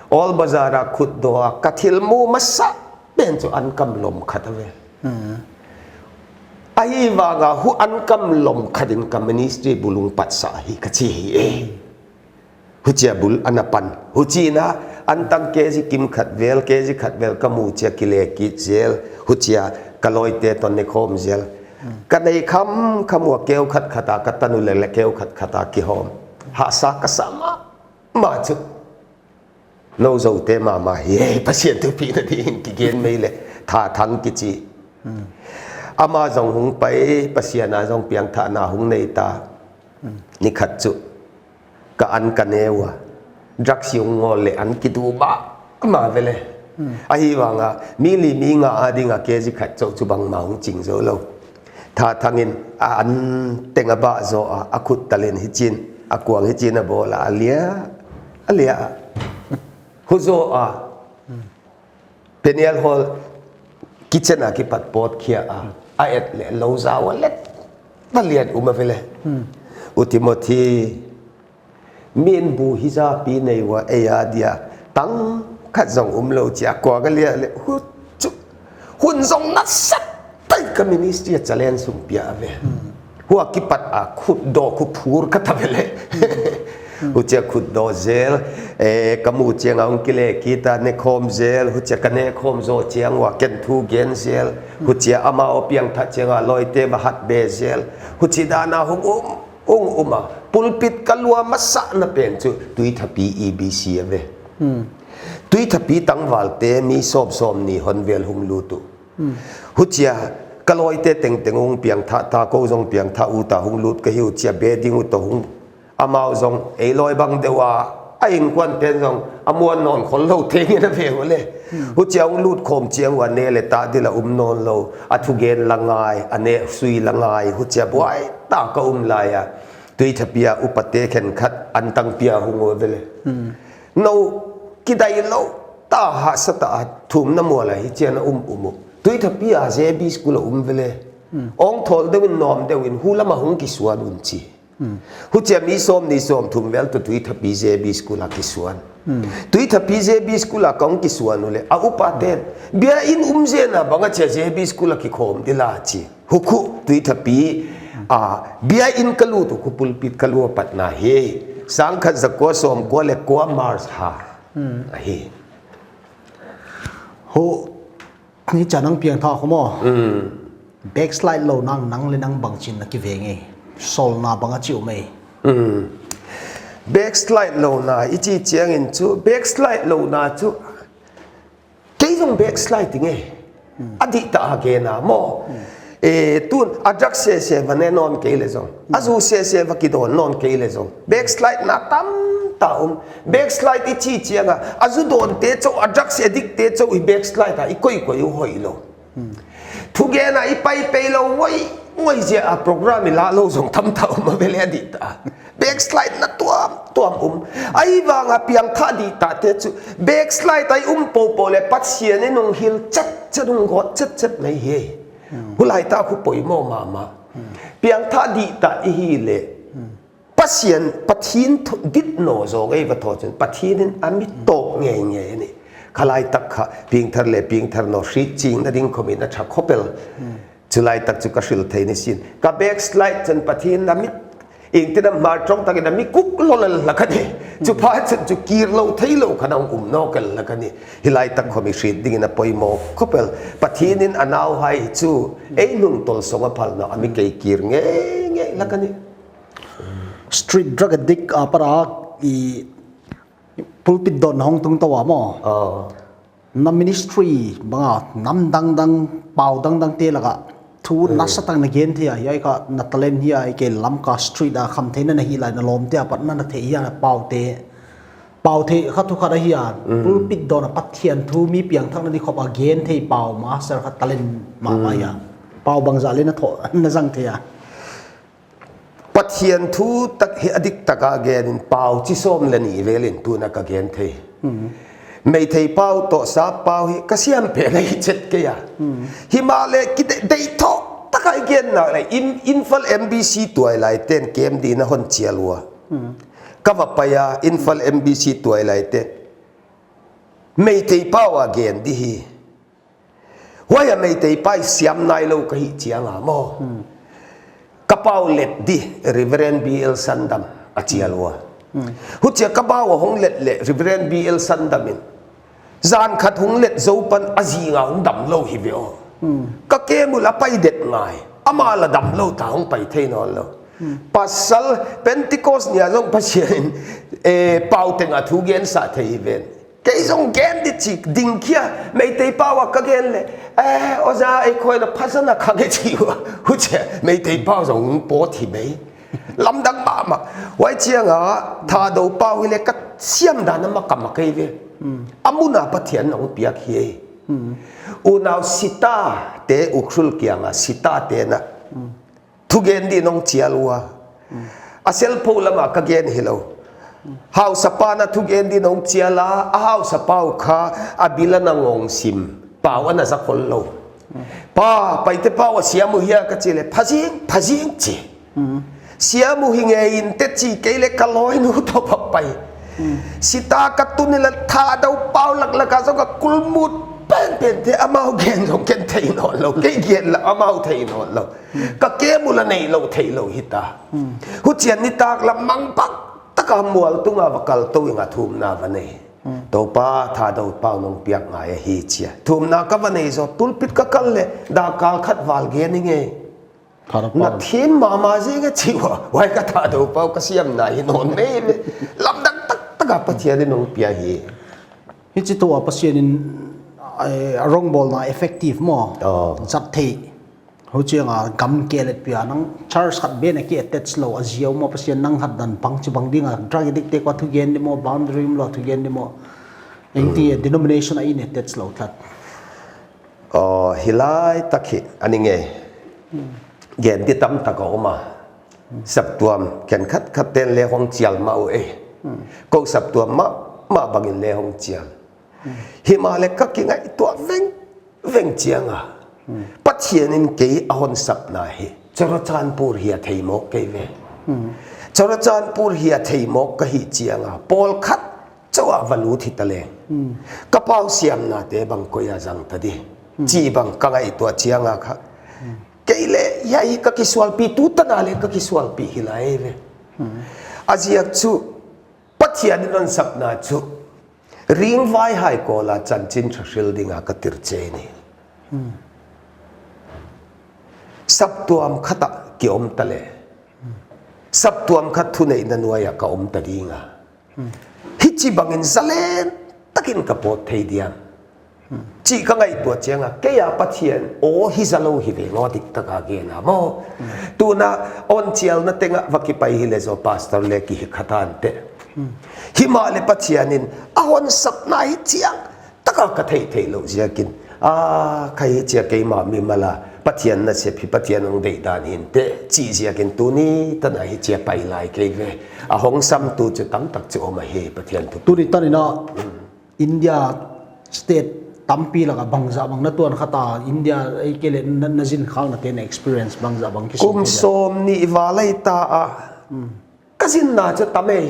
Old Bazar a khut daw a, ka thil mu masa pen chu an kam lom khat a ve. Ahihvang a hu an kam lom khat in ka ministry bulung pat sa hi ka chi hi e. Huchia bul ana pan. Huchi na an tang kg kim khat vel, kg khat vel ka mu chia kile kit zel. Huchia ka lawite toh ne khawm zel. Ka nei kham kham ua keu khat khat a ka tanu lele keu khat khat a kihawm. Hahsa ka sa mahmah chu. Nou Zote mahmah hi, Pasian thupina ding kigen mai leh, Tha Thang kichi. Ama zong hong pai, Pasian a zong piangthakna hong nei ta. Ni khat chu, ka an ka ne ua. Drugs hong ngol leh an kidu mahmah ve leh. Ahihvang a, mi li mi nga a ding a kg khat chauh chu bangmah hong ching zou lou. Tha Thang in a an teng a bah zaw a, a khut tal in hichin, a kuang hichin a bawl a, a lia, a lia. Hu zaw a, Peniel Hall kitchen a kipat pawt khia a, a et leh lou zau a let, a lian um a ve leh. U Timothy, min bu hi zapi nei ua, ei a dia tang khat zong um lou chia, kua ka lia le, hu chu, hun zong na sat tai ka ministry a challenge sung pia ve. Hua kipat a khut do khu phur ka ta ve le. Huchia khut do zel, eh, ka mu chiang a hong kile kita ne khom zel, huchia ka ne khom zo chiang ua ken thu gen zel, huchia ama o piang tha chiang a loite va hat be zel, huchi dana hong um, hong um a. Pulpit ka lua masa na pen chu Tuithapi E B C a ve. Tuithapi tangval te mi sawm sawm ni hon vel hong lut uh. Huchia ka loite tengteng hong piang tha, ta ko zong piang tha u ta hong lut ka hi uh chia be ding uh to hong amau zong ei loi bang deuh a, a innkuan ten zong a muan nawn khol lou te ngen a ve uh le. Huchia hong lut khom chiang ua ne le ta dil a um nawn lou, a thugen la ngai, a ne sui la ngai, huchia buai ta ka um lai a. Tuithapi a upate khenkhat an tang pia hong ua ve le. No kidai lou ta ha sa ta a thum na mual a hi chian a um um uh. Tuithapi a J B school a um ve le. Ong thol deuh in nom deuh in hu lama hong kisuan un chi. Huchia mi sawm ni sawm thum vel tu Tuithapi J B school a kisuan. Tuithapi J B school a kong kisuan u le, a upa ten, bia in um zen a bang a chia J B school a kikhom di la chi. Hukhu Tuithapi, a, bia in ka lut uh khu pulpit ka lua pat na hi. Sangkhat zakua sawm kua le kua March ha. Ahi. Hu, ni cha nang piang tha khu mo. Backslide lou nang, nang le nang bang chin na ki ve nge. Sol na bang a chi um ei. Backslide lou na, i chi chiang in chu, backslide lou na chu, kei zong backslide nge. A dih ta a gen a mo. E, tun, a drug se se va ne nawn kei le zong. A zu se se va kidawn nawn kei le zong. Backslide na tam ta um. Backslide i chi chiang a, a zu dawn te chauh, a drug se dik te chauh i backslide a, i koi koi u hoih lou. Thugen a i pai pei lou ngoi, ngoi zia a program i la lou zong tam ta um a ve le a dih ta. Backslide na tuam, tuam um. Ahi vang a piang tha dih ta te chu. Backslide a i um popo le Pathian in hong hil chat chat hong gawt chat chat mai hi. Hulai ta khu poimoh mahmah. Piang tha dih ta i hi le. Pathian, Pathian thu-, dit nawn zaw ngei va tho chun, Pathian in a mi tawk ngei ngei ni. Kha lai tak kha, piangthar le piangthar nawn, hriet ching na ding khawm in a tha khop el. Chu lai tak chu ka hril thei ni sin. Ka backslide chun Pathian a mi, ing tin a hmar tawng tak in a mi kuk lolel la ka ni. Chu pha chun chu kir lou thei lou kha nang um nawn kei la ka ni. Hi lai tak khawm i hriet ding in a poimoh khop el. Pathian in a nau hai chu, ei nung tol song a phal na, a mi kei kir ngei ngei la ka ni. Street drug addict a para i pulpit dawn hong tung tou a mo. Oh. Na ministry bang a nam dang dang, pau dang dang te lak a. Thu nasa tak na gen thei a, hiai kha na talent hi a, i ke lam ka street a kham thei na na hi lai na lawm te a pat na na thei hi a na pau te. Pau thei kha thu khat ahi a. Pulpit dawn a Pathian thu mi piang thak na di khop a gen thei pau master kha talent mahmah hi a. Pau bangzah le na tho, na zang thei a. Pathian thu tak hi a dik tak a gen in pau chi sawm le ni vel in tun a ka gen thei. Meitei pau toh sap pau hi ka siam pen a hi chet kei a. Himahleh ki de-, deih thou tak a i gen nak le in, Imphal M B C tuailai ten kem di na hon chial ua. Ka va pai a Imphal M B C tuailai te. Meitei pau a gen di hi. Huai a Meitei pa i siam nai lou ka hih chiang a maw. Ka pau let di, Reverend B L Sandam a chial ua. Huchia ka pau a hong let le Reverend B L Sandam in. Zan khat hong let zou pan a zing a hong dam lou hi ve aw. Ka kem ua la pai det ngai. Ama la dam lou ta hong pai thei nawn lou. Pasal Pentecost ni a zong Pasian in, eh, pau teng a thu gen sa thei hi ven. Kei zong gen di chik ding khia, Meitei pau a ka gen le, eh, oza ei khoi na phazana kha nge chi ua. Huchia, Meitei pau zong pawt hi mei. Lamdang mahmah. Huai chiang a, Thadou pau hi le ka siam dan a ma ka ma kei ve. A mun a Pathian na hong piak hi ei. Unau Sita te Ukhrul kiang a, Sita te na. Thugen di nong chial ua. A selpho lam a ka gen hi lou. Hausa pa na thugen di nong chial a, a hausa pau kha a bil a na ngong sim. Pau a na za khol lou. Pa, Paite pau a siam uh hia ka chi le, phazing, phazing chi. Siam uh hi ngei in teh chi kei leh ka lawinu toh va pai. Sita ka tun in la Thadou pau laklak a zong ka kulmut penpen teh, amau gen zong ken thei nawnlou, kei gen la amau thei nawnlou. Ka kem uh la neilou theilou hita. Huchiin nitaklam mangpang taka mual tunga va kal tou ing a thumna va nei. Toupa, Thadou pau nong piak ngai ahi chia. Thumna ka va nei zaw, pulpit ka kal leh, dak kal khat val gen ing e. Thadou pau. Na thim mahmah zing e chi ua. Huai ka Thadou pau ka siamna hi nawn mai ve. Lamdang taktak a Pathian in hon pia hi. Hichi toh a Pathian in, eh, a rongbawlna effective maw. Oh. Zat theih. Huchiang a gam kei leh pia nang church khat bek a ki attach lou a ziau maw, Pathian nang hat dan pang chi bang ding a, drug addict te kua thugen di maw, boundary lou thugen di maw. Engti denomination a in attach lou tlat. Oh, hilai tak hi, a ning e. Gen di tamtak a om a. Saptuam, ken khat khat ten leng hong chial mah uh e. Kou saptuam mah, mah bangin leng hong chial. Himahleh ka kingaihtuah veng, veng chiang a. Pathian in kei a hon sapna hi. Churachandpur hi a thei mawk kei ve. Churachandpur hi a thei mawk ka hih chiang a. Pawlkhat chauh a va lut hita leng. Ka pau siamna te bang koi a zang ta di. Chi bang ka ngaihtuah chiang a kha. Kei leh, hiai ka kisualpih, tu tan a leng ka kisualpih hi lai ve. A ziak chu, Pathian in hon sapna chu, ringvaihai kawl a chanchin tha hril ding a ka tir chei ni. Saptuam khat a ki om ta leh. Saptuam khat thuneihna nuai a ka om ta ding a. Hichi bangin zalen takin ka pawt thei diam. Chi ka ngaihtuah chiang a, kei a Pathian aw hi zalou hi ve maw, dik taka gen a maw. Tuna hon chialna teng a va kipai hi leh zaw pastor leh ki hi kha tan teh. Himahleh Pathian in a hon sapna hi chiang taka ka theih theih louh ziakin. A, kha hichia keimah mimal a Pathian nasep hi Pathian hong deih dan hi in teh. Chi ziakin tuni tan a hichia pai lai kei ve. A hong sam tu chu tamtak chu om ahi Pathian thu. Tuni tan in a India state tampi lak a bangzah bang na tuan kha ta, India ei kei leh na, na zin khak na ten experience bangzah bang ki sawm thei dia. Kum sawmnih val ahi ta a. Ka zinna chu tam e.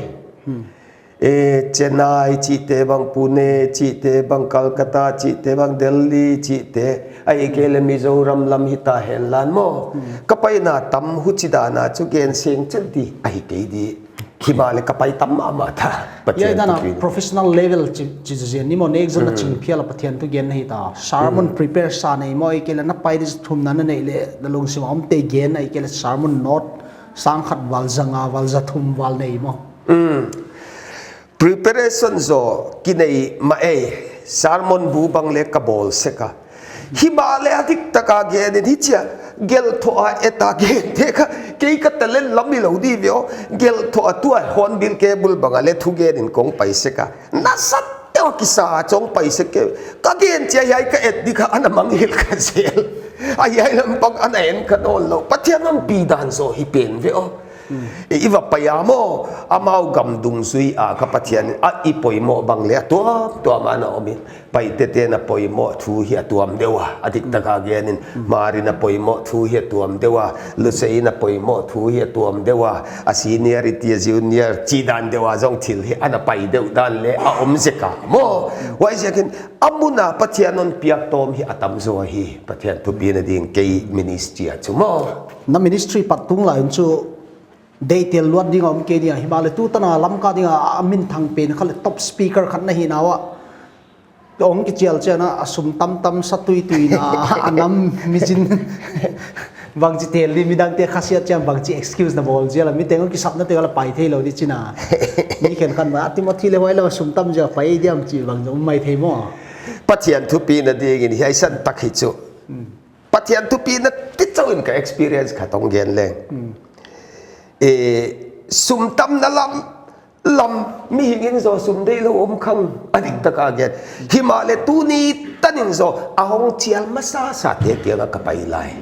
E, Chennai chihte bang, Pune chihte bang, Calcutta chihte bang, Delhi chihte. Ahihkeileh Mizoram lam hita henla maw. Ka paina tam huchi dan a chu gen seng chen di ahi kei di. Himahleh ka pai tam mahmah ta. Pathian thupi in. Professional level chi, chi zen ni maw, next zon na ching phial a Pathian thu gen na hita. Sermon prepare sa nei maw, ahihkeileh na pai di thumna na neih leh, na lungsim a om te gen, ahihkeileh sermon note, sang khat val, za nga val, za thum val nei maw. Preparation zaw ki nei mah e, sermon bu bang leng ka bawl sek a. Himahleh a dik taka gen in hichia, gelh thoh a et a gen te kha, kei ka talent lam hilou di ve aw, gelh thoh a tua Hornbill Cable bang a leng thugen in kong pai sek a. Nasat teuh a kisa a chong pai sek e, ka gen chia hiai ka et di kha ana mangngilh kha zel. A hiai lampang ana en kha nawnlou. Pathian hon pi dan zaw hi pen ve aw. I, i va pai a maw, amau gam dungzui a kha Pathian in a i poimoh bang leh a tuamtuam ana om in. Paite te na poimoh thu hi a tuam deuh a, a dik taka gen in. Mari na poimoh thu hi a tuam deuh a, Lusei na poimoh thu hi a tuam deuh a, a seniority a junior chi dan deuh a zong thil hi ana pai deuh dan leng a om zek a maw. Huaiziakin a mun a Pathian hon piak tawm hi a tam zaw hi, Pathian thupina ding kei ministry a chu maw. Na ministry pat tung lai in chu detail luat ding a om kei dia, himahleh tu tan a Lamka ding a, a minthang pen khat leh top speaker khat na hihna uah. Hong kichial chiang a, a sum tamtam sa tuitui na, a nam mi zin. Bangchi tel di, midangte khasiat chiang bangchi excuse na bawl zia la, mi teng hong kisapna teng la pai theilou di china. Mi khenkhat mah, a Timothy leh huai lam a sum tam zia pai diam chi bang zong mai thei maw. Pathian thupina ding in hiai san tak hi chu. Pathian thupina ti chauh in ka experience khat hong gen leng. E, sum tamna lam, lam mihing in zaw sum deih lou om khang a dik taka gen. Himahleh tuni tan in zaw a hong chial masasa te kiang a ka pai lai.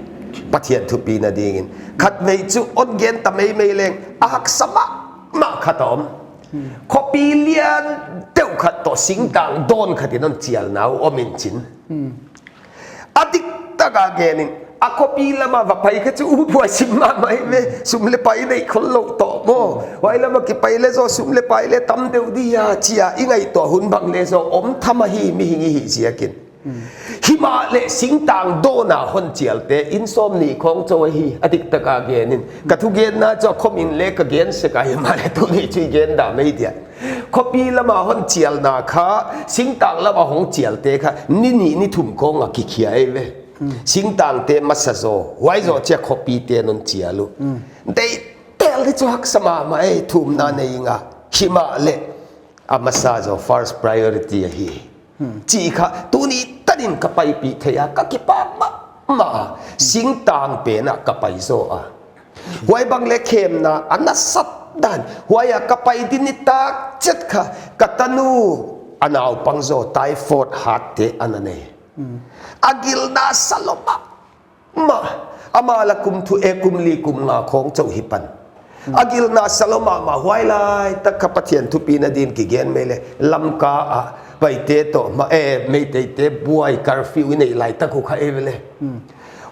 Pathian thupina ding in. Khatvei chu hon gen ta meimei leng a haksa mahmah khat a om. Khopi lian deuh khat toh singtang dawn khat in hon chialna uh om in chin. A dik taka gen in, A khopi lama va pai kha chu ut huai sim mahmah ve, sum leh pai nei khol lou toh maw. Huai lama kipai leh zaw sum leh pai leh tam deuh dia chia i ngaihtuah hun bang leh zaw om tham ahi, mihing i hih ziakin. Himahleh singtang dawn a hon chialte inn sawmnih khawng chauh ahi, a diktaka gen in. Ka thugenna chu a khomin leh ka gen sek a, himahleh tuni chu i gen dah mai dia. Khopi lama hon chialna kha, singtang lama hong chialte kha, ni nih ni thum khawng a kikhia ei ve. Singtangte masa zaw, huai zoh chia khopite non chial uh. Deitel di chu haksa mahmah ei, thumna nei nga. Himahleh, a masa zaw first priority ahi. Chih kha, tuni tanin ka paipih thei a, ka kipak mahmah. Singtang pen a ka pai zaw a. Huai bang leh khemna a nasat dan. Huai a ka pai di nitak chiat kha, ka tanu a naupang zaw typhoid hat te ana nei. A gilna sa lou mahmah. Amah leh kum thum, eh, kum li kum nga khawng chauh hi pan. A gilna sa lou mahmah, huai laitak kha Pathian thupina din kigen mai leh. Lamka a Paite toh, ma, eh, Meiteite buai curfew i neih laitak uh kha ei ve leh.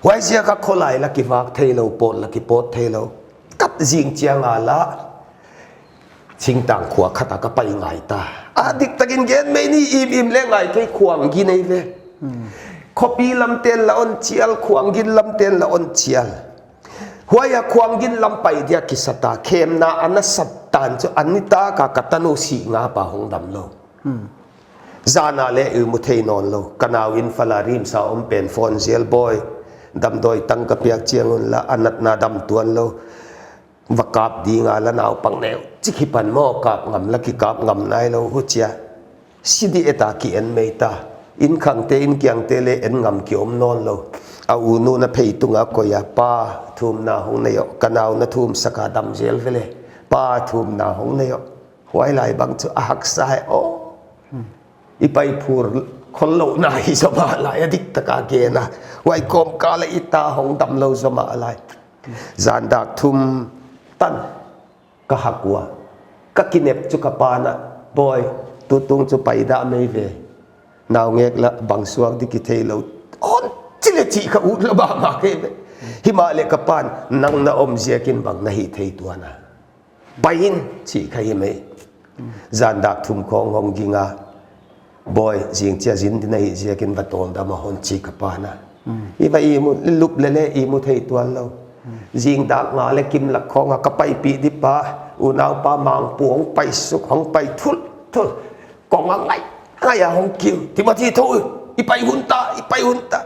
Huai ziak a kholai leh kivak thei lou, pawt leh kipawt thei lou. Kat zing chiang a leh singtang khua khat a ka pai ngai ta. A diktakin gen mai ni, im im leh ngai kei, Khuang Gin ei ve. Khopi lamten leh hon chial, Khuang Gin lamten leh hon chial. Huai a Khuang Gin lam pai dia kisa ta, khemna a nasat dan chu a nitak a ka tanu si nga pa hong dam lou. Zan a leh i mu thei nawn lou. Ka nau in fala rim sa om pen phone zel, "Bawi, damdawi tang ka piak chiang un la, a natna dam tuan lou. Va kap ding a la naupang neu chik hi pan maw, kap ngam leh kikap ngam nai lou," huchia. Si di e ta ki en mai ta. Inn khangte, inn kiangte leh en ngam ki om nawn lou. A unu na phei tunga koih a, "Pa, thumna hong nei aw, ka nau na thum sak a dam zel ve leh. Pa, thumna hong nei aw." Huai lai bang chu a haksa hi aw. I pai phur khol lou na hi zaw mah lai, a diktaka gen a. Huai kawmkal a i ta hong dam lou zaw mah lai. Zan dak thum tan ka hak ua. Ka kinep chu ka pa'n a, "Bawi, tutung chu pai dah mai ve. Naungek leh bang suak di kithei lou." Hon chi leh chih kha ut lou mahmah kei ve. Himahleh ka pa'n, "Nang na om ziakin bang na hih thei tuan a. Pai in," chih kha hi mai. Zan dak thum khawng hong ging a, "Bawi, zing chia zin di na hih ziakin va tawldam a," hon chi ka pa'n a. I va i mu, lup leh leh i mu thei tuan lou. Zing dak nga leh kim lak khawng a ka paipih di pa, unau pa Mangpu hong pai suk, hong pai thulthul. Kong a ngai ngai a hong kiu, "Timothy, tho, i pai hun ta, i pai hun ta."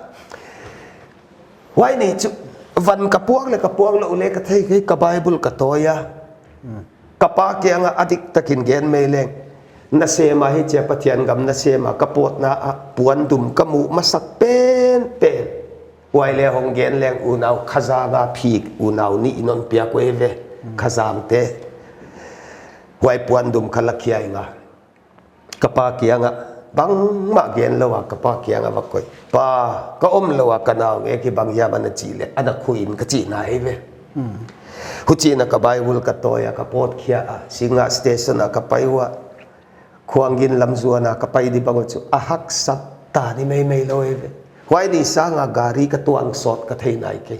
Huai ni chu, van ka puak leh ka puak lou leh ka thei kei, ka Bible ka tawi a. Ka pa kiang a a diktakin gen mai leng. Nasem a hichia Pathian gam nasem a ka pawtna a puandum ka muh masak penpen. Huai leh hong gen leng, unau Khazang a phik, unau nih in hon piak uh ei ve. Khazangte. Huai puandum ka la khia i nga. Ka pa kiang a, bangmah gen lou a, ka pa kiang a va koih. "Pa, ka om lou a, ka naungek hi bang hiam ana chih leh, ana khui in," ka chih na ei ve. Huchi'n a ka Bible ka tawi a, ka pawt khia a, Singngat station a ka pai ua. Khuang Gin lam zuan a ka pai di bang uh chu a haksa ta ni mai mai lou ei ve. Huai ni sang a gari ka tuang sawt ka thei nai kei.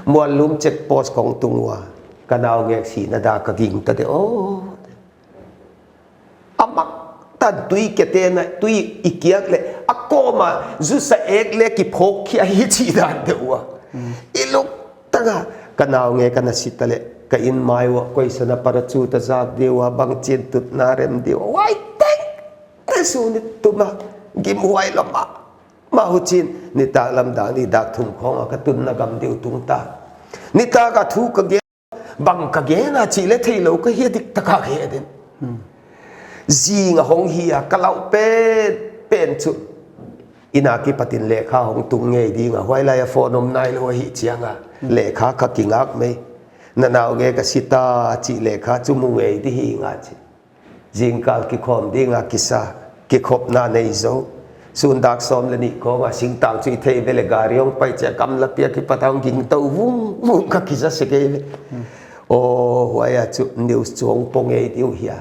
Muallum check post kong tung ua, ka naungek sihna dak ka ging ta de aw. A mak tan tui kete na, tui i kiak leh, a kawm a, zu sa ek leh kiphawk khia hi chih dan deuh ua. I luk tak a, ka naungek ana si ta leh, ka inn mai ua, koi san a parachute a zak di ua, bangchi'n tutna rem di ua. Huai teng, te su ni tuma, gimhuai lou mah. Mah huchi'n, nitaklam dak nih dak thum khawng a ka tunna gam deuh tung ta. Nitak a thu ka gen, bang ka gen a chih leh theilou ka hi a, diktaka gen in. Zing a hong hi a, ka lau penpen chu. Inn a kipatin lekha hong tung ngei ding a, huai lai a phone om nai lou ahih chiang a. Lekha ka kingak mai. Na naungek a si ta chih lekha chu mu ngei di hi nga chi. Zingkal kikhawm ding a kisa, kikhopna nei zaw. Sun dak sawm leh nih khawng a singtang chu i thei ve leh gari hong pai chia kam la piak kipat a hong ging tou vung vung ka kisa se kei ve. Aw, huai a chu news chu hong pawt ngei di uh hia.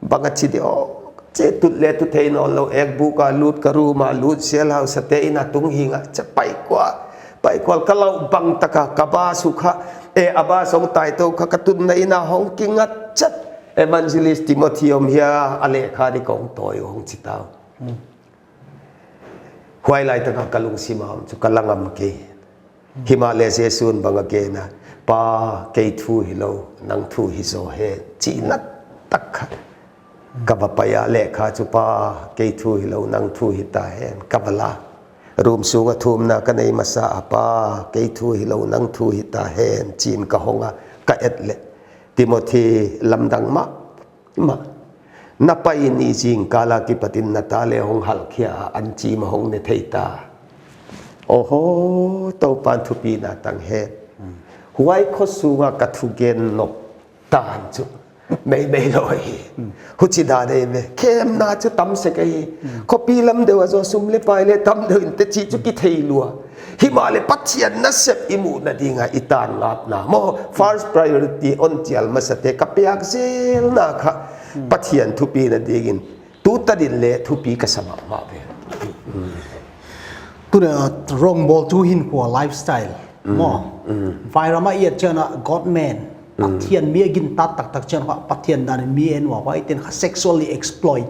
Bang a chi di aw, che tut leh tut thei nawn lou, ek buk a lut, ka room a lut, shell house a te inn a tung hi nga, chia pai kua. Pai kual ka lau bang taka ka bus uh kha, e, a bus hong tai tou kha ka tunna inn a hong kingat chet. Evangelist Timothy om hia, a lehkha di kong tawi hong chi tau. Huai lai taka ka lungsim a om chu ka la ngam kei. Himahleh Jesu'n bang a gen a, Pa, kei thu hilou, nang thu hi zaw hen, chihna tak kha. Ka va pai a lehkha chu, Pa, kei thu hilou, nang thu hita hen, ka va la. Room sunga thumna ka nei masa a, Pa, kei thu hilou, nang thu hita hen, chi'n ka hong a, ka et leh. Timothy lamdang mah, mah. Na pai ni zingkal a kipatin na ta leh hong halkhia a, an chim a hong ne thei ta. Oho, Toupa'n thupina tang hen. Huai kho sunga ka thugen nop tan chu meimei lou hi. Huchi dan ei ve. Khemna chu tam sek ahi. Khopi lam deuh a zaw sum leh pai leh tam deuh in te chi chu kithei lua. Himahleh Pathian nasep i muhna dinga i tan ngapna maw, first priority hon chial masate ka piak zelna kha Pathian thupina dingin tu tan in leh thupi ka sa mahmah ve. Tuna rongbawltu hinkhua lifestyle maw. Vairam a i et chiang a God man, Pathian mi a gintak taktak chiang kha Pathian dan in mi en ua, huaite'n kha sexually exploit.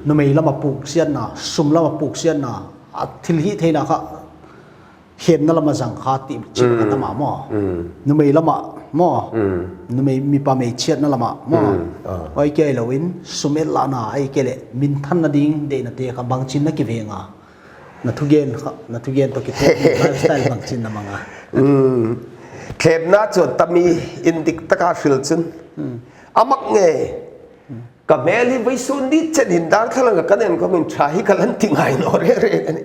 Numei lam a puksiatna, sum lam a puksiatna, a thilhihtheihna kha khemna lam a zang kha ti chih ka tam a maw. Numei lam a maw. Numei mipa mei chiatna lam a maw. Huai kia lou in sum et lahna ahihkeileh minthanna ding deihnate kha bangchi'n na kiveng a. Na thugen kha, na thugen toh kituak lifestyle bangchi'n na mang a. Khemna chu tami indik taka hril chun. A mak ngei. Ka mel hi vawisun ni chen hin darthlalang ka nen khawm in tha hi ka lan ti ngai nawn reng reng a ni.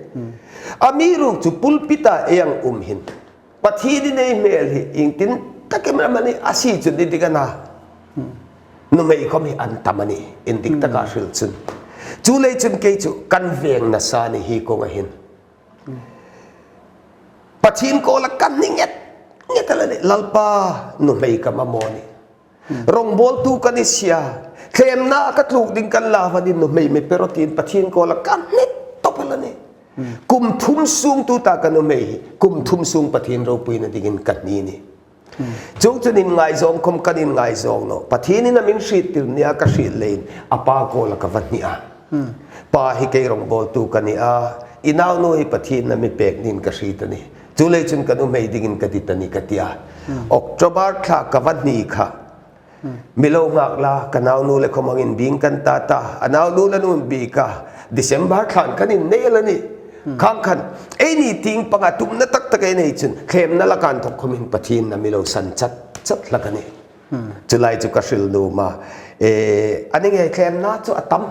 Amiruokchu pulpit a ei hong um hin Pathian in ei mel hi iengtin takin a man ni a si chu ni dik ana. Numei khawm hi an tam a ni, indik taka hril chun. Chuleh chun kei chu kan veng nasa ni hi kong a hin. Pathian kawl a kan ni nget nget a la ni, Lalpa, numei ka mamaw ni. Rongbawltu ka ni sia, khemna ka tluk ding kan la va ni, numei mi pe rawh tin Pathian kawl a kan ni tawp a la ni. Kum thum sung tuta ka numei hi, kum thum sung Pathian ropuina dingin ka ni ni. Chung chun in ngaizawng khawm kan in ngaizawng nawn. Pathian in a min hriettir ni a ka hriet leh in a pa kawl a ka va ni a. Pa hi kei rongbawltu ka ni a, i naunu hi Pathian in a mi pek ni in ka hriet a ni. Chuleh chun ka numei dingin ka dit a ni ka ti a. October thla ka va ni kha. Mi lo ngak la, ka naunu leh khawm hong inbing kan ta ta. A naunu leh nu inbik a. December thlan kan innei a la ni. Khang khan, ei ni ting panga tumna taktak ei nei chun, khemna laka thawk khawm in Pathian in a mi lo san chat chat lak a ni. Chulai chu ka hril nuam a. E, a ni ngei khemna chu a tam.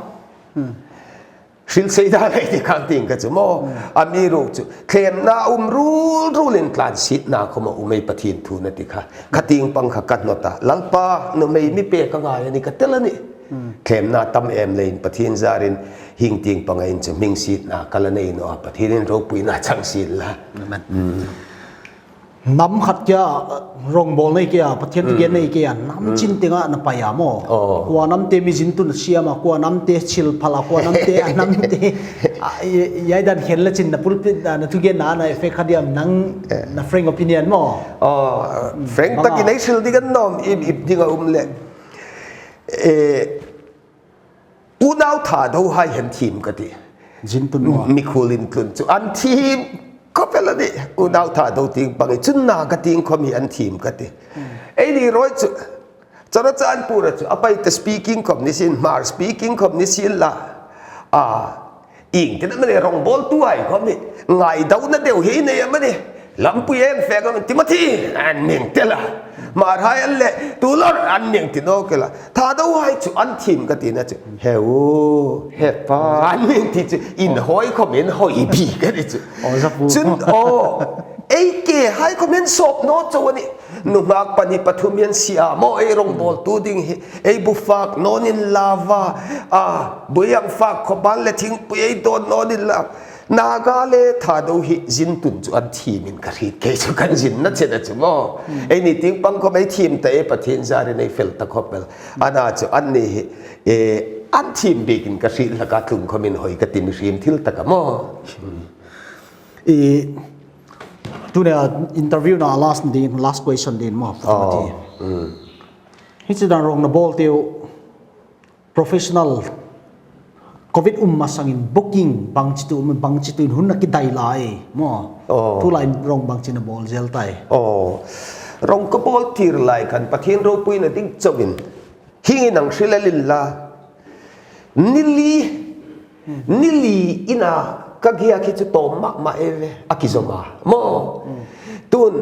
Hril sei dan ei ti khang ting ka chu maw. Amiruokchu khemna um rul rul in tlansitna khawm a um ei Pathian thu na ti kha. Kha ting pang kha ka hnawt a. Lalpa, numei mi pe ka ngai a ni ka tel a ni. Khemna tam em leh in Pathian zarin hing ting pang a in chu hming sitna ka la nei nawn a, Pathian in ropuina chang sih la. Amen. Nam khat kia, rongbawlna kia, Pathian thugen na kia, nam chin tenga na pai a maw. Kua namte mi zintun siam a, kua namte chil phal a, kua namte a namte. A, i, i ai dan khen la chin na pulpit, na thugen na, na effect kha diam nang, na frank opinion maw. Frank takin ei hril ding a nuam, ip, ip ding a um leh. E, Unau Thadou hai hen thim ka ti. Zintun maw. Mikhul in tlun chu an thim khop el a ni. Unau Thadou ting pang i chun na ka ting khawm hi an thim ka ti. Ei ni roi chu. Chora chan pura chu. A pai ta speaking khawm ni sin, Hmar speaking khawm ni sin la. A, iengtin a mani rongbawltu hai khawm hi. Ngaidauna deuh hi nei a mani. Lampui en fek a Timothy, an ming tel a. Hmar hai an leh, tulor an ming ti nawn kei la. Thadou hai chu an thim ka ti na chu. He u, he pa, an ming ti chu. In hoi khawm in hoi pi ka ti chu. Aw, zapu. Chun, aw, ei ke hai khawm in sawp nawn chauh a ni. Nungak pani pathum hian si a maw ei rongbawltu ding hi. Ei bu fak nawn in la va. A, bu hiang fak khawpan leh thingpui ei dawn nawn in la. Naga leh Thadou hi zintun chu an thim in ka hriet kei chu kan zinna chet a chu maw. Ei ni ting pang khawm ei thim ta e Pathian zarin ei fel ta khop el. Ana chu an ni hi, e, an thim bik in ka hriet hlak a tlung khawm in hoi ka ti mi hrim thil tak a maw. I, Tuni a interview na last ding, last question ding maw. Oh. Mm. Hichi dan rong na bawlte uh professional covid um masangin booking bangchitu, bangchitu in hun na kidai lai maw. Oh. Tulai in rong bangchi na bawl zel tai. Oh. Rong ka bawl thei lai khan Pathian ropuina ding chauhin. Hing in ang hril lel inla. Nili, nili in a ka giak hi chu tawm mahmah eive, a kizom a. Maw. Tun,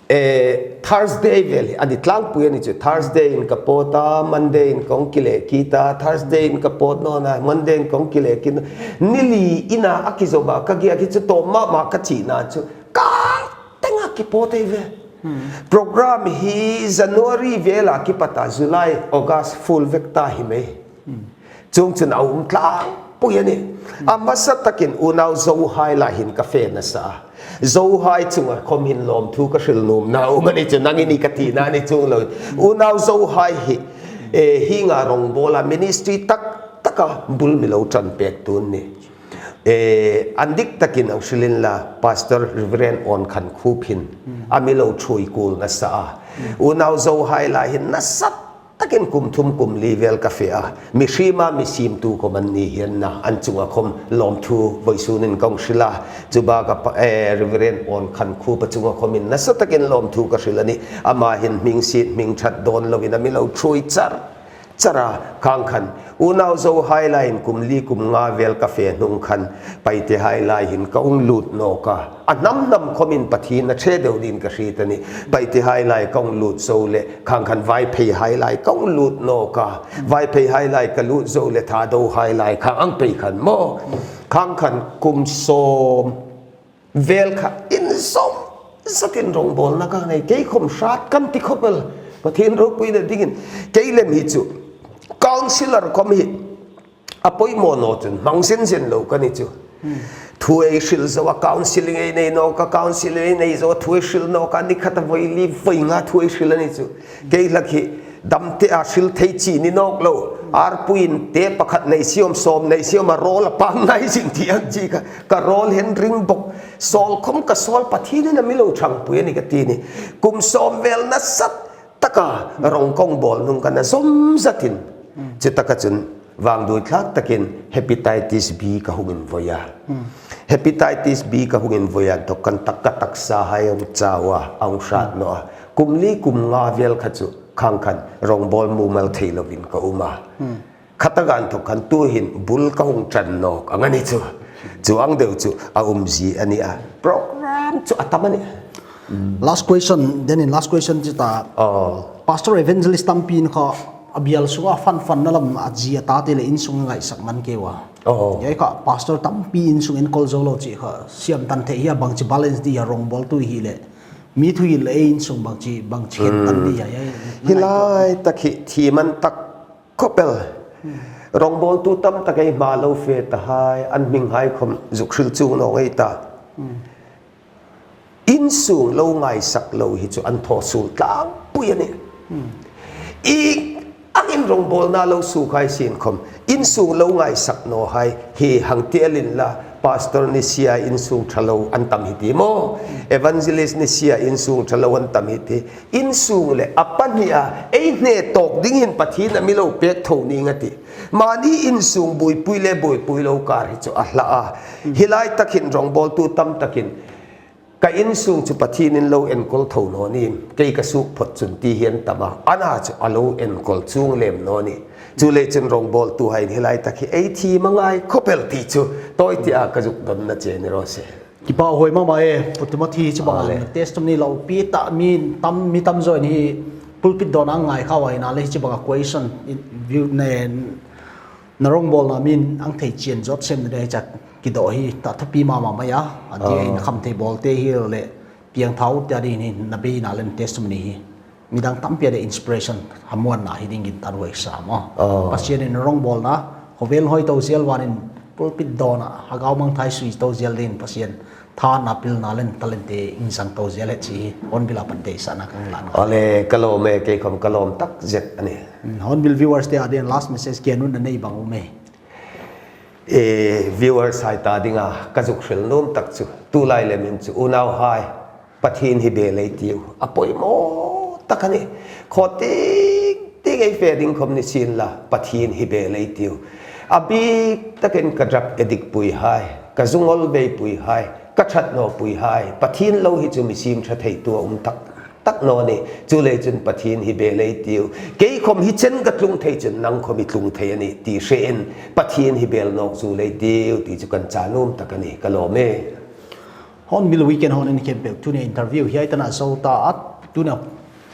eh, Thursday vel hi, a ni tlangpui a ni chu. Thursday in ka pawt a, Monday in kong kile kit a, Thursday in ka pawt nawn a, Monday in kong kile kit nawn. Nili in a, a kizom a, ka giak hi chu tawm mahmah ka chihna chu. Kang teng a kipawt eive. Program hi January vel a kipat a, July, August full vek ta hi mai. Chung chun a um tlangpui a ni. A masa takin unau Zo hai lai hin ka fe nasa. Zo hai chunga khom hin lawmthu ka hril nuam na um a ni chu, nang in i ka tina ni chung lou. Unau Zo hai hi, eh, hing a rong bawl a ministry taktak a bul mi lo tan pek tun ni. Eh, a dik takin ang hril inla, Pastor Reverend Awn Khan Khup hin, a mi lo thui kul nasa a. Unau Zo hai lai hin nasa takin kum thum kum li vel ka fe a. Mihring a mi simtu khom an ni hian na, an chunga khom lawmthu vawisun in kong hril a. Chu bak a pa, eh, Reverend Awn Khan Khup a chunga khom in nasa takin lawmthu ka hril a ni. Ama hin hming sit, hming that dawn lou in a mi lo thui char char a, khang khan. Unau Zo hai lai in kum li kum nga vel ka fe hnung khan, Paite hai lai hin ka hong lut nawk a. A hnam hnam khom in Pathian a che deuh din ka hriet a ni. Paite hai lai ka hong lut zo leh, khang khan Vaiphei hai lai ka hong lut nawk a. Vaiphei hai lai ka lut zo leh, Thadou hai lai khang ang pei khan maw. Khang khan kum sawm vel kha in zom zatin rongbawlna ka nei, kei khom hrat kan ti khop el. Pathian ropuina dingin kei lem hi chu councillor khom hi a poimoh nawn chun hmang zenzen lou ka ni chu. Thu ei hril zou a, counselling ei nei nawk a, counselling ei nei zou a, thu ei hril nawk a, ni khat a voi li voi nga thu ei hril a ni chu. Kei lak hi damte a hril thei chi ni nawk lou. Arpuinte pakhat nei siam, sawm nei siam a rawl a pang nai zing ti ang chi kha. Ka rawl hen ring bok. Sawl khom ka sawl, Pathian in a mi lo thangpui a ni ka ti ni. Kum sawm vel nasa taka rong kong bawl nung kha na zom zatin. Chutaka chun vangduithlak takin hepatitis B ka hung invoi a. Hepatitis B ka hung invoi a, tok khan tak ka taksa hai hong chau a, a hung hrat nawn a. Kum li kum nga vel kha chu khang khan rongbawl mumal thei louvin ka um a. Khat a gan thawk khan tu hin bul ka hung tan nawk ang a ni chu. Chu ang deuh chu a um zi a ni a. Program chu a tam a ni. Last question, then in last question chi ta. Oh. Pastor, evangelist tampi in kha a bial sung a fanfanna lam a zi a tate leh insung ngaihsak man kei ua. Oh. Hiai kha pastor tampi insung enkol zou lou chi kha siam tan thei hia, bangchi balance di hia, rongbawltu hi leh mi thu hi leh ei insung bangchi, bangchi khen tan di hia, hia. Hilai tak hi thih man tak khop el. Rongbawltu tamtak ei hma lou fe ta hai, an hming hai khom zuk hril chung nawn ngei ta. Insung lou ngaihsak lou hi chu an thaw sul tlangpui a ni. I ang in rongbawlna lou suk hai sin khom, insung lou ngaihsak nawn hai hi hang tel inla, pastor ni sia insung tha lou an tam hi ti maw. Evangelist ni sia insung tha lou an tam hi ti. Insung leh a pa nih a ei hneh tawk ding hin Pathian a mi lo pek tho ning a ti. Mahni insung buaipui leh buaipui lou kar hi chu a hla a. Hilai tak hin rongbawltu tamtak in ka insung chu Pathian in lo enkol tho nawn in, kei ka suk phot chun ti hian tam a. Ana chu a lo enkol chung lem nawn ni. Chu leh chun rongbawltu hai in hilai tak hi ei thim a ngai khop el ti chu tawite a ka zuk donna che ni raw se. Kipak huai mahmah e, Pu Timothy, chibang a testimony lou pi ta mi tam, mi tam zaw in hi pulpit dawn a ngai kha uai na leh chibang a question in view nen na rongbawlna min ang thei chian zot sem na dei chat kidoh hi ta thupi mahmah mai a, a di in kham thei bawlte hi leh piangthak te a di in na bei na leh testimony hi. Midang tampi a di inspiration, hamuanna hi dingin tan huai sa maw. Pasian in rongbawlna, khovel hoi tou zel van in pulpit dawn a, hagau mangthai sui tou zel din Pasian, tha na pilna leh talent te in zang tou zel hi chi hi, Hornbill a pan deihsakna ka hon lan. Ale, ka lawm e, kei khom ka lawm tak zet a ni. Hornbill viewers te a di in last message kia nun na nei bang um e. E, viewers hai ta dinga ka zuk hril nuam tak chu, tulai lem in chu unau hai, Pathian hi bel ei tiu a poimoh tak a ni. Khaw ting ting ei fe ding khawm ni sin la, Pathian hi bel ei tiu. A bik takin ka drug addict pui hai, ka zungol bei pui hai, ka that naw pui hai, Pathian lou hi chu mi sim tha thei tua um tak tak naw ni. Chuleh chun Pathian hi bel ei tiu. Kei khawm hi chen ka tlung thei chun nang khawm i tlung thei a ni ti hre in, Pathian hi bel nawk zu lei tiu ti chu kan cha nuam tak a ni, ka lawm e. Hornbill Weekend hon in khempeuh tuni interview hiai tan a zou ta a, tuni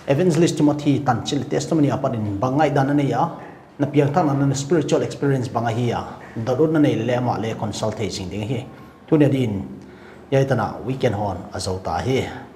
Evangelist Timothy Tanchil testimony apat in bang ngaihdan na nei a, na piangthakna, na spiritual experience bang ahi a, doubt na nei leh amah leh consult thei zing ding hi. Tuni a din hiai tan a Weekend hon a zou ta hi.